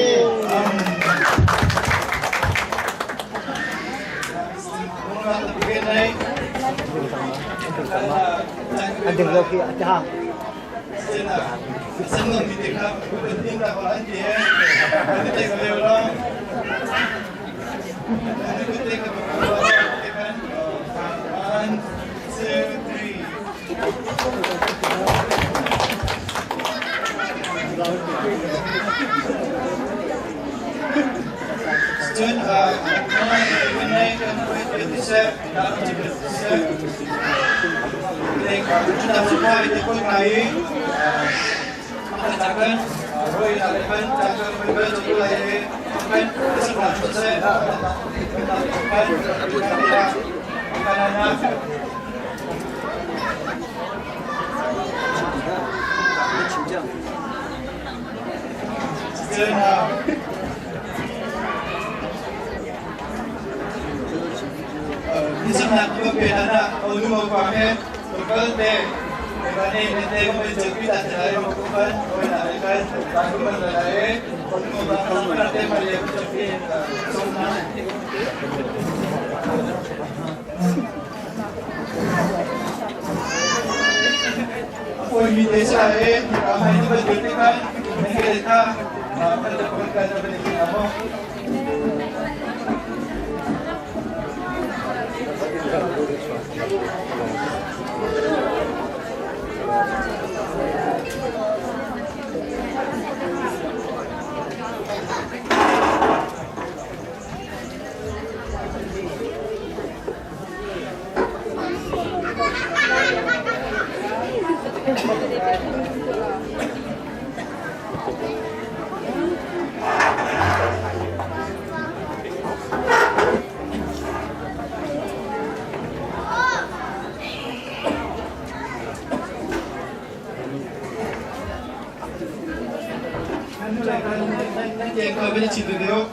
Cun Nan tiang ko ben chin deuh.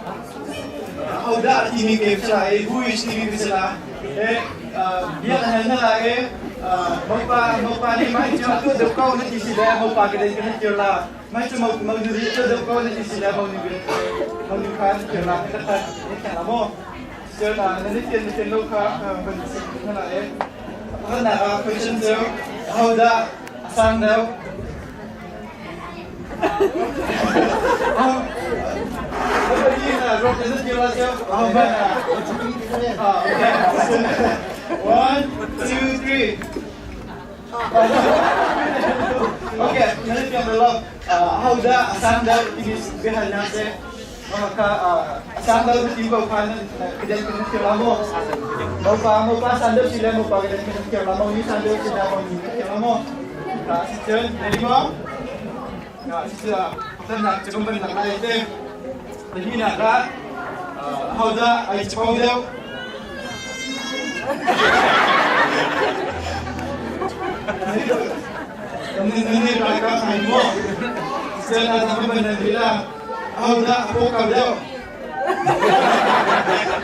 Hodah timi game sa e who is timi bi sala. E bia hal na la e mopa mopa ni mai chu tu deuh ko na ti si le mopa ke den kan tir la. Mai chu mo mo nu ri tu deuh ko na ti si le mo nu bi mo nu khan tir la ka ta ni ta la mo. Sir na na ni tian ni tian lo kha ban si na la e. Pakhat nak ah question cu hodah a sang deuh? One, two, three. Okay, nan tiang lo. Hodah a sang deuh timi biahalnak cu Maka a sang deuh ti ko kha nan kedan kan thiam la maw? Mopa mopa san deuh si le mopa kedan kan thiam la maw? Ni san deuh si la maw? Ni kan thiam la maw? Ta si cun ready maw? Ta si cun kan nak cu kan ban nak lai te. Hi nak ah hodah ai chapo deuh? Nan ni rai ka ai maw? Cun a kan ban nan la. Ahodah a paw kau deuh?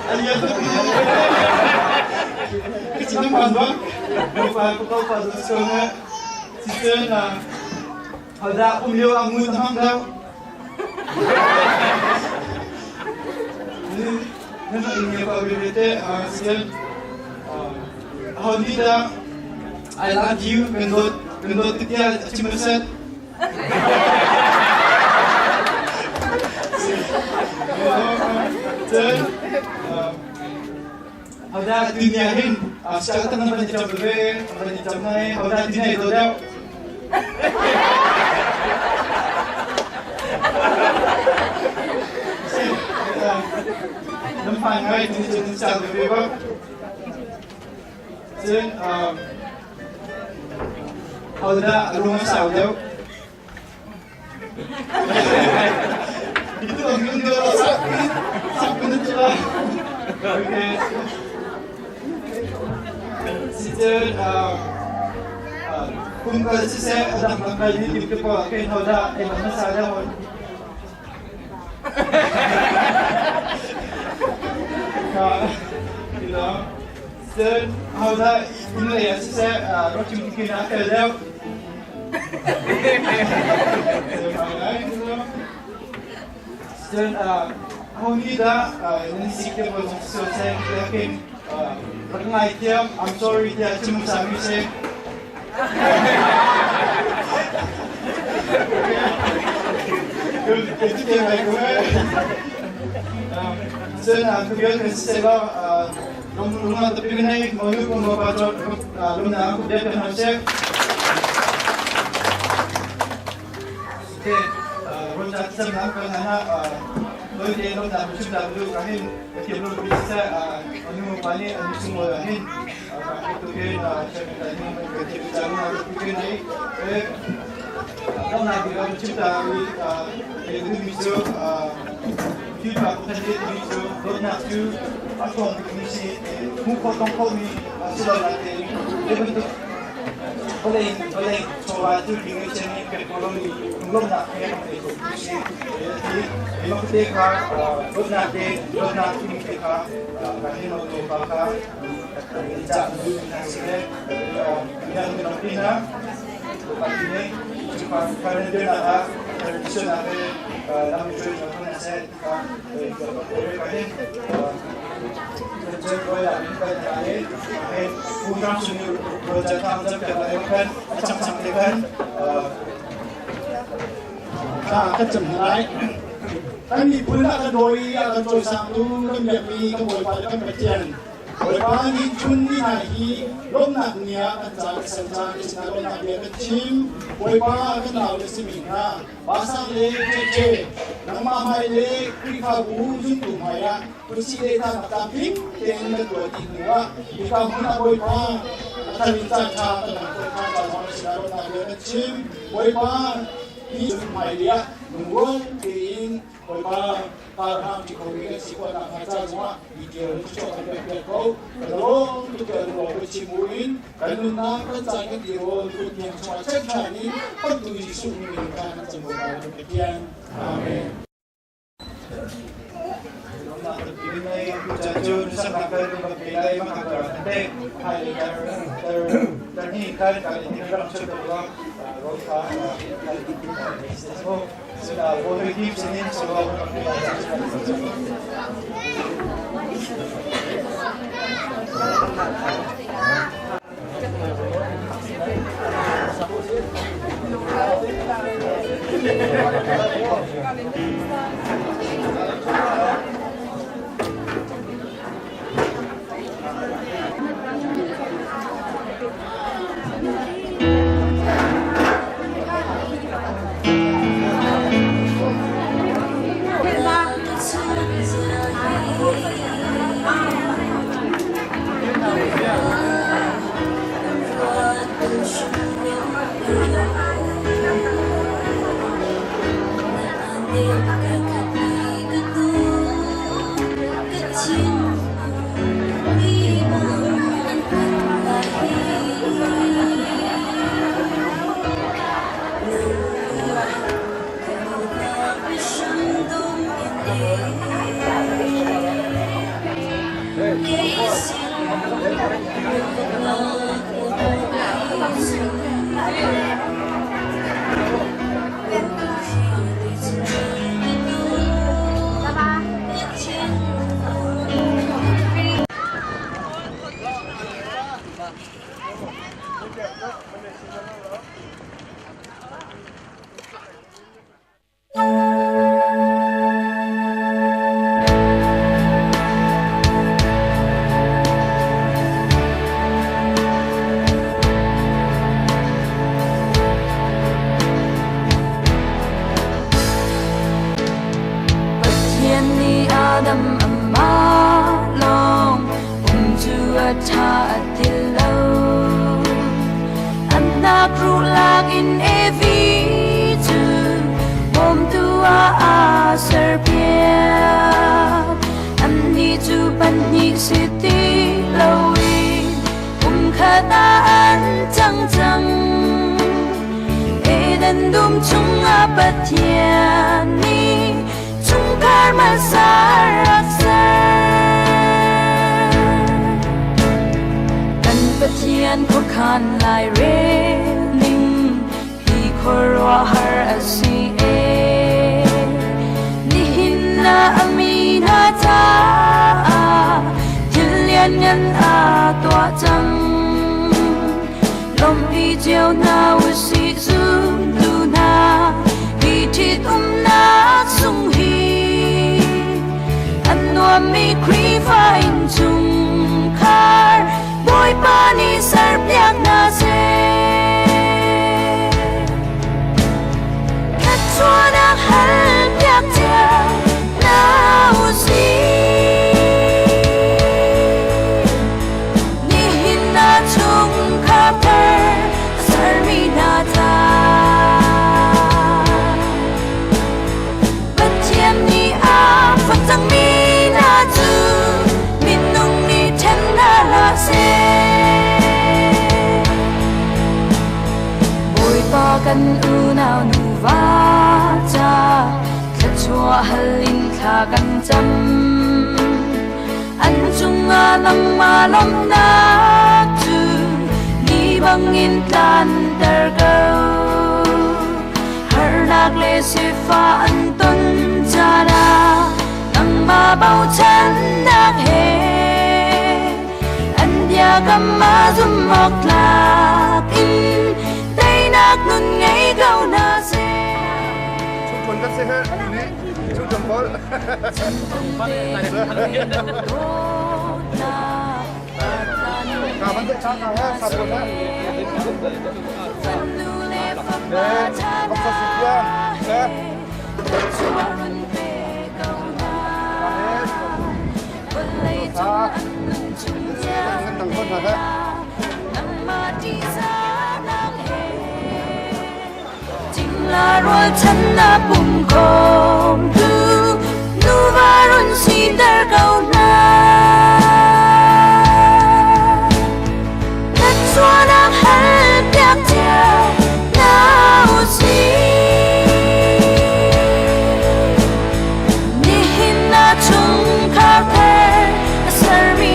A lian tuk mi. Ka chin pan bang. Mo pa ko ko pa zu so na. Si chen na. Hodah um lio ang ngun hang deuh. Nan in nge pa bi te sian. Ho ni dah I love you kan dot kan dot titia chim set. Cun hodah dunia hin siang tang ban i cam ve ban i cam nai hodah dunia do deuh. Nam phai ngai tuni cun siang ve bak. Cun hodah a lung a sau deuh? Itu ang yung dolo sakit. Sakit na sila. Okay. Si cun kum kal siseh a dang dang kal hi ti ko kei hodah ei hmasa deuh. Cun hodah inn lei ah siseh rawchim tikin ah a tel deuh. Cun ho nih dah nan sik te pawl zong si seh tiah rak ngaithiam I'm sorry tiah chim hmasa mi si. Cun ka bial kan si seh law lung tapi kan hei mau nu ko pa cho lung na ku bial kan hau seh. Okay, ron cha sam na kan na loi te lung na chim ta lu ka hin ka thiam lu bi sa anu pa ni anu sung lo hin ka tu ke cha ka ni ka thiam cha na ku ke nei Dam na bi ram chim ta wi ke du mi cu thil pa ku than mi cu dawtnak cu a ṭhawng bik mi si hmu kho tong kho mi si lo na te te bantuk vawlei vawlei chawva cu ding mi chen ni pek ko lo mi lunglawmhnak he ram ei ko mi si ti mah te kha dawtnak te dawtnak timi te kha ka he no to pa kha ca du na si le minang minang pina Kan cam hna lai. Kan miphun a kan dawi a kan cawisangtu kan biakmi kan Bawipa le kan Pathian Bawipa nih chun ni hna hi lawmhnak ni ah kan ca kan ser caan i sinah lawmhnak bia kan chim. Bawipa kan nau le simi hna, Pasang le Cece, nangmah hmai le Khrihfabu zumtu hmai ah kutsih le thlaknak tlamtling tein kan tuah dih hnu ah hika hmun ah Bawipa a thar in caan ṭha kan hman khawh ṭhan ca zong sinah lawmhnak bia kan chim. Bawipa hi hmai lei ah lungrual tein Bawipa Abraham ti ko mi kan si khawh nakhnga ca zongah hi tial in chuah kan pek piak ko. Ka lawm tuk kan ruah ka chim in kan nunnak kan caan kan tirawl kut tiang chungah check ṭhan in pamtu Jesuh min in khan kan cam ko kan Pathian. Amen. kan kan pe lai ma ka te hai tar tar tar ni kan kan in ram chu ko wa ro kha so so da bo he kim sinin so kan pe lai. Pathian nih Adam amah lawng um cu a ṭha a ti lo. An hnakruh lak in Evi cu bawmtu ah aa serpiak. Annih cu pahnih si ti loin pumkhat ah an cang cang. Eden dum chungah Pathian nih chungkhar hmasa rak ser. Kan Pathian khuakhan lairel ning hi khuaruahhar a si ee. Nihin ah a mi hna caah thil lianngan aa tuah cang. Lawmhpi cio hna usih zumtu hna, hi ṭhitumnak sung hi an nuammi Khrihfa innchungkhar Bawipa nih serpiak hna seh. Thluachuahnak halpiak cio hna usih. Nihin ah chungkhar thar a sermi hna ca. Pathian nih a fonh cangmi hna cu minung nih ṭhen hna hlah seh. Bawipa kan unau nuva ca thluachuah hal in thla kan cam. An cungah nangmah lawmhnak cu ni bangin tlanter ko. Harnak le sifah an ton caan ah nangmah bochannak he an biakam ah zumhawk tlak in teinak nun ngei ko hna seh. Chungkon kan si he ni chungkon bol. Ka ban cha ka ha sa bol ha. Le bak sa si pian se. Kan tang kon ha. Cingla rualchan na pum khawmtu nuva run siter ko hna. Thluachuahnak halpiak cio hna usih. Nihin ah chungkhar thar a sermi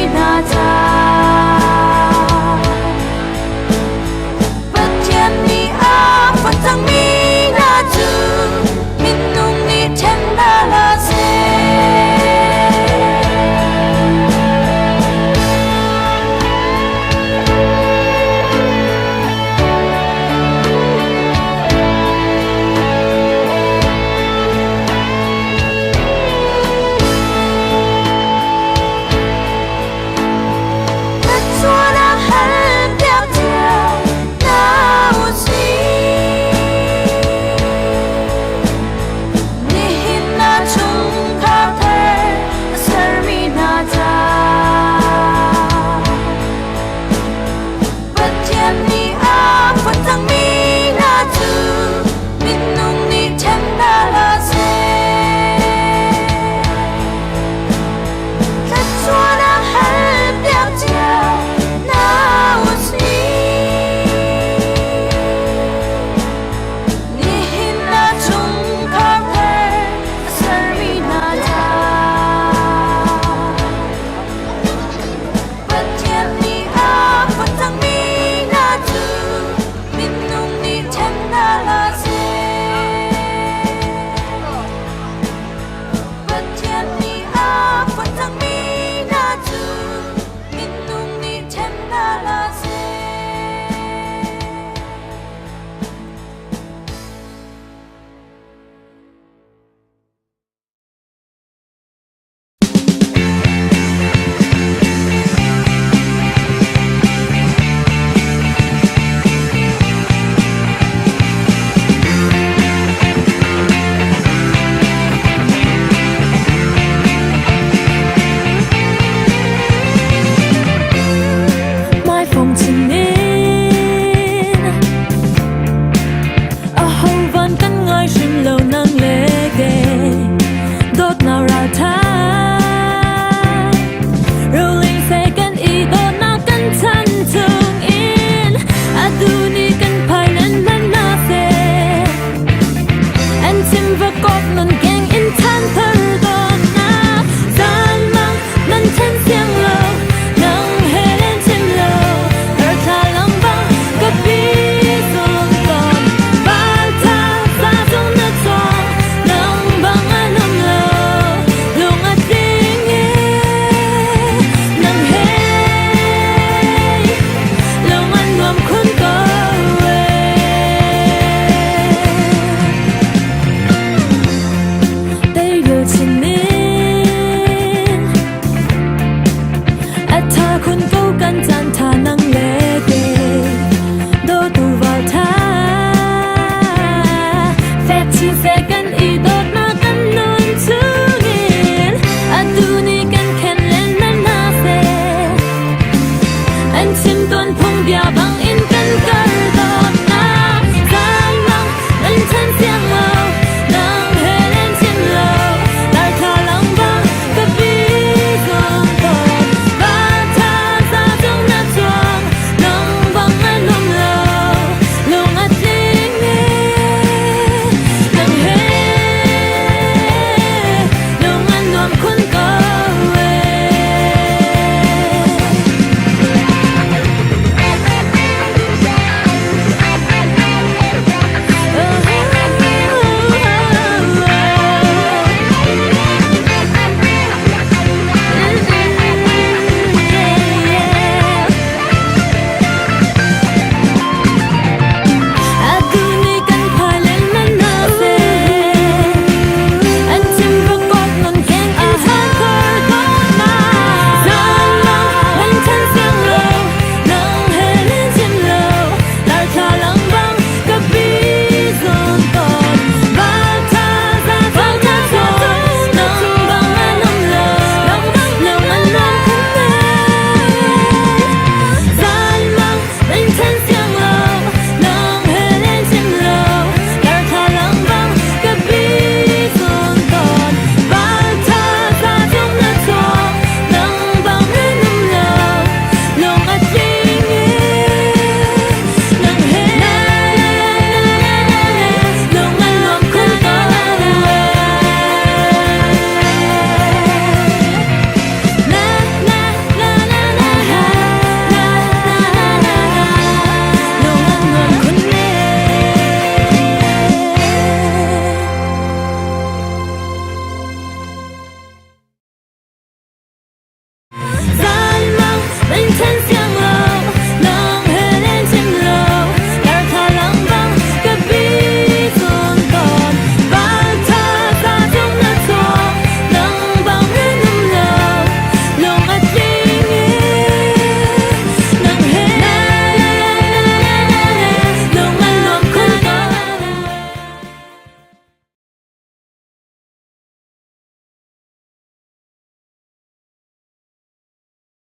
Chi se.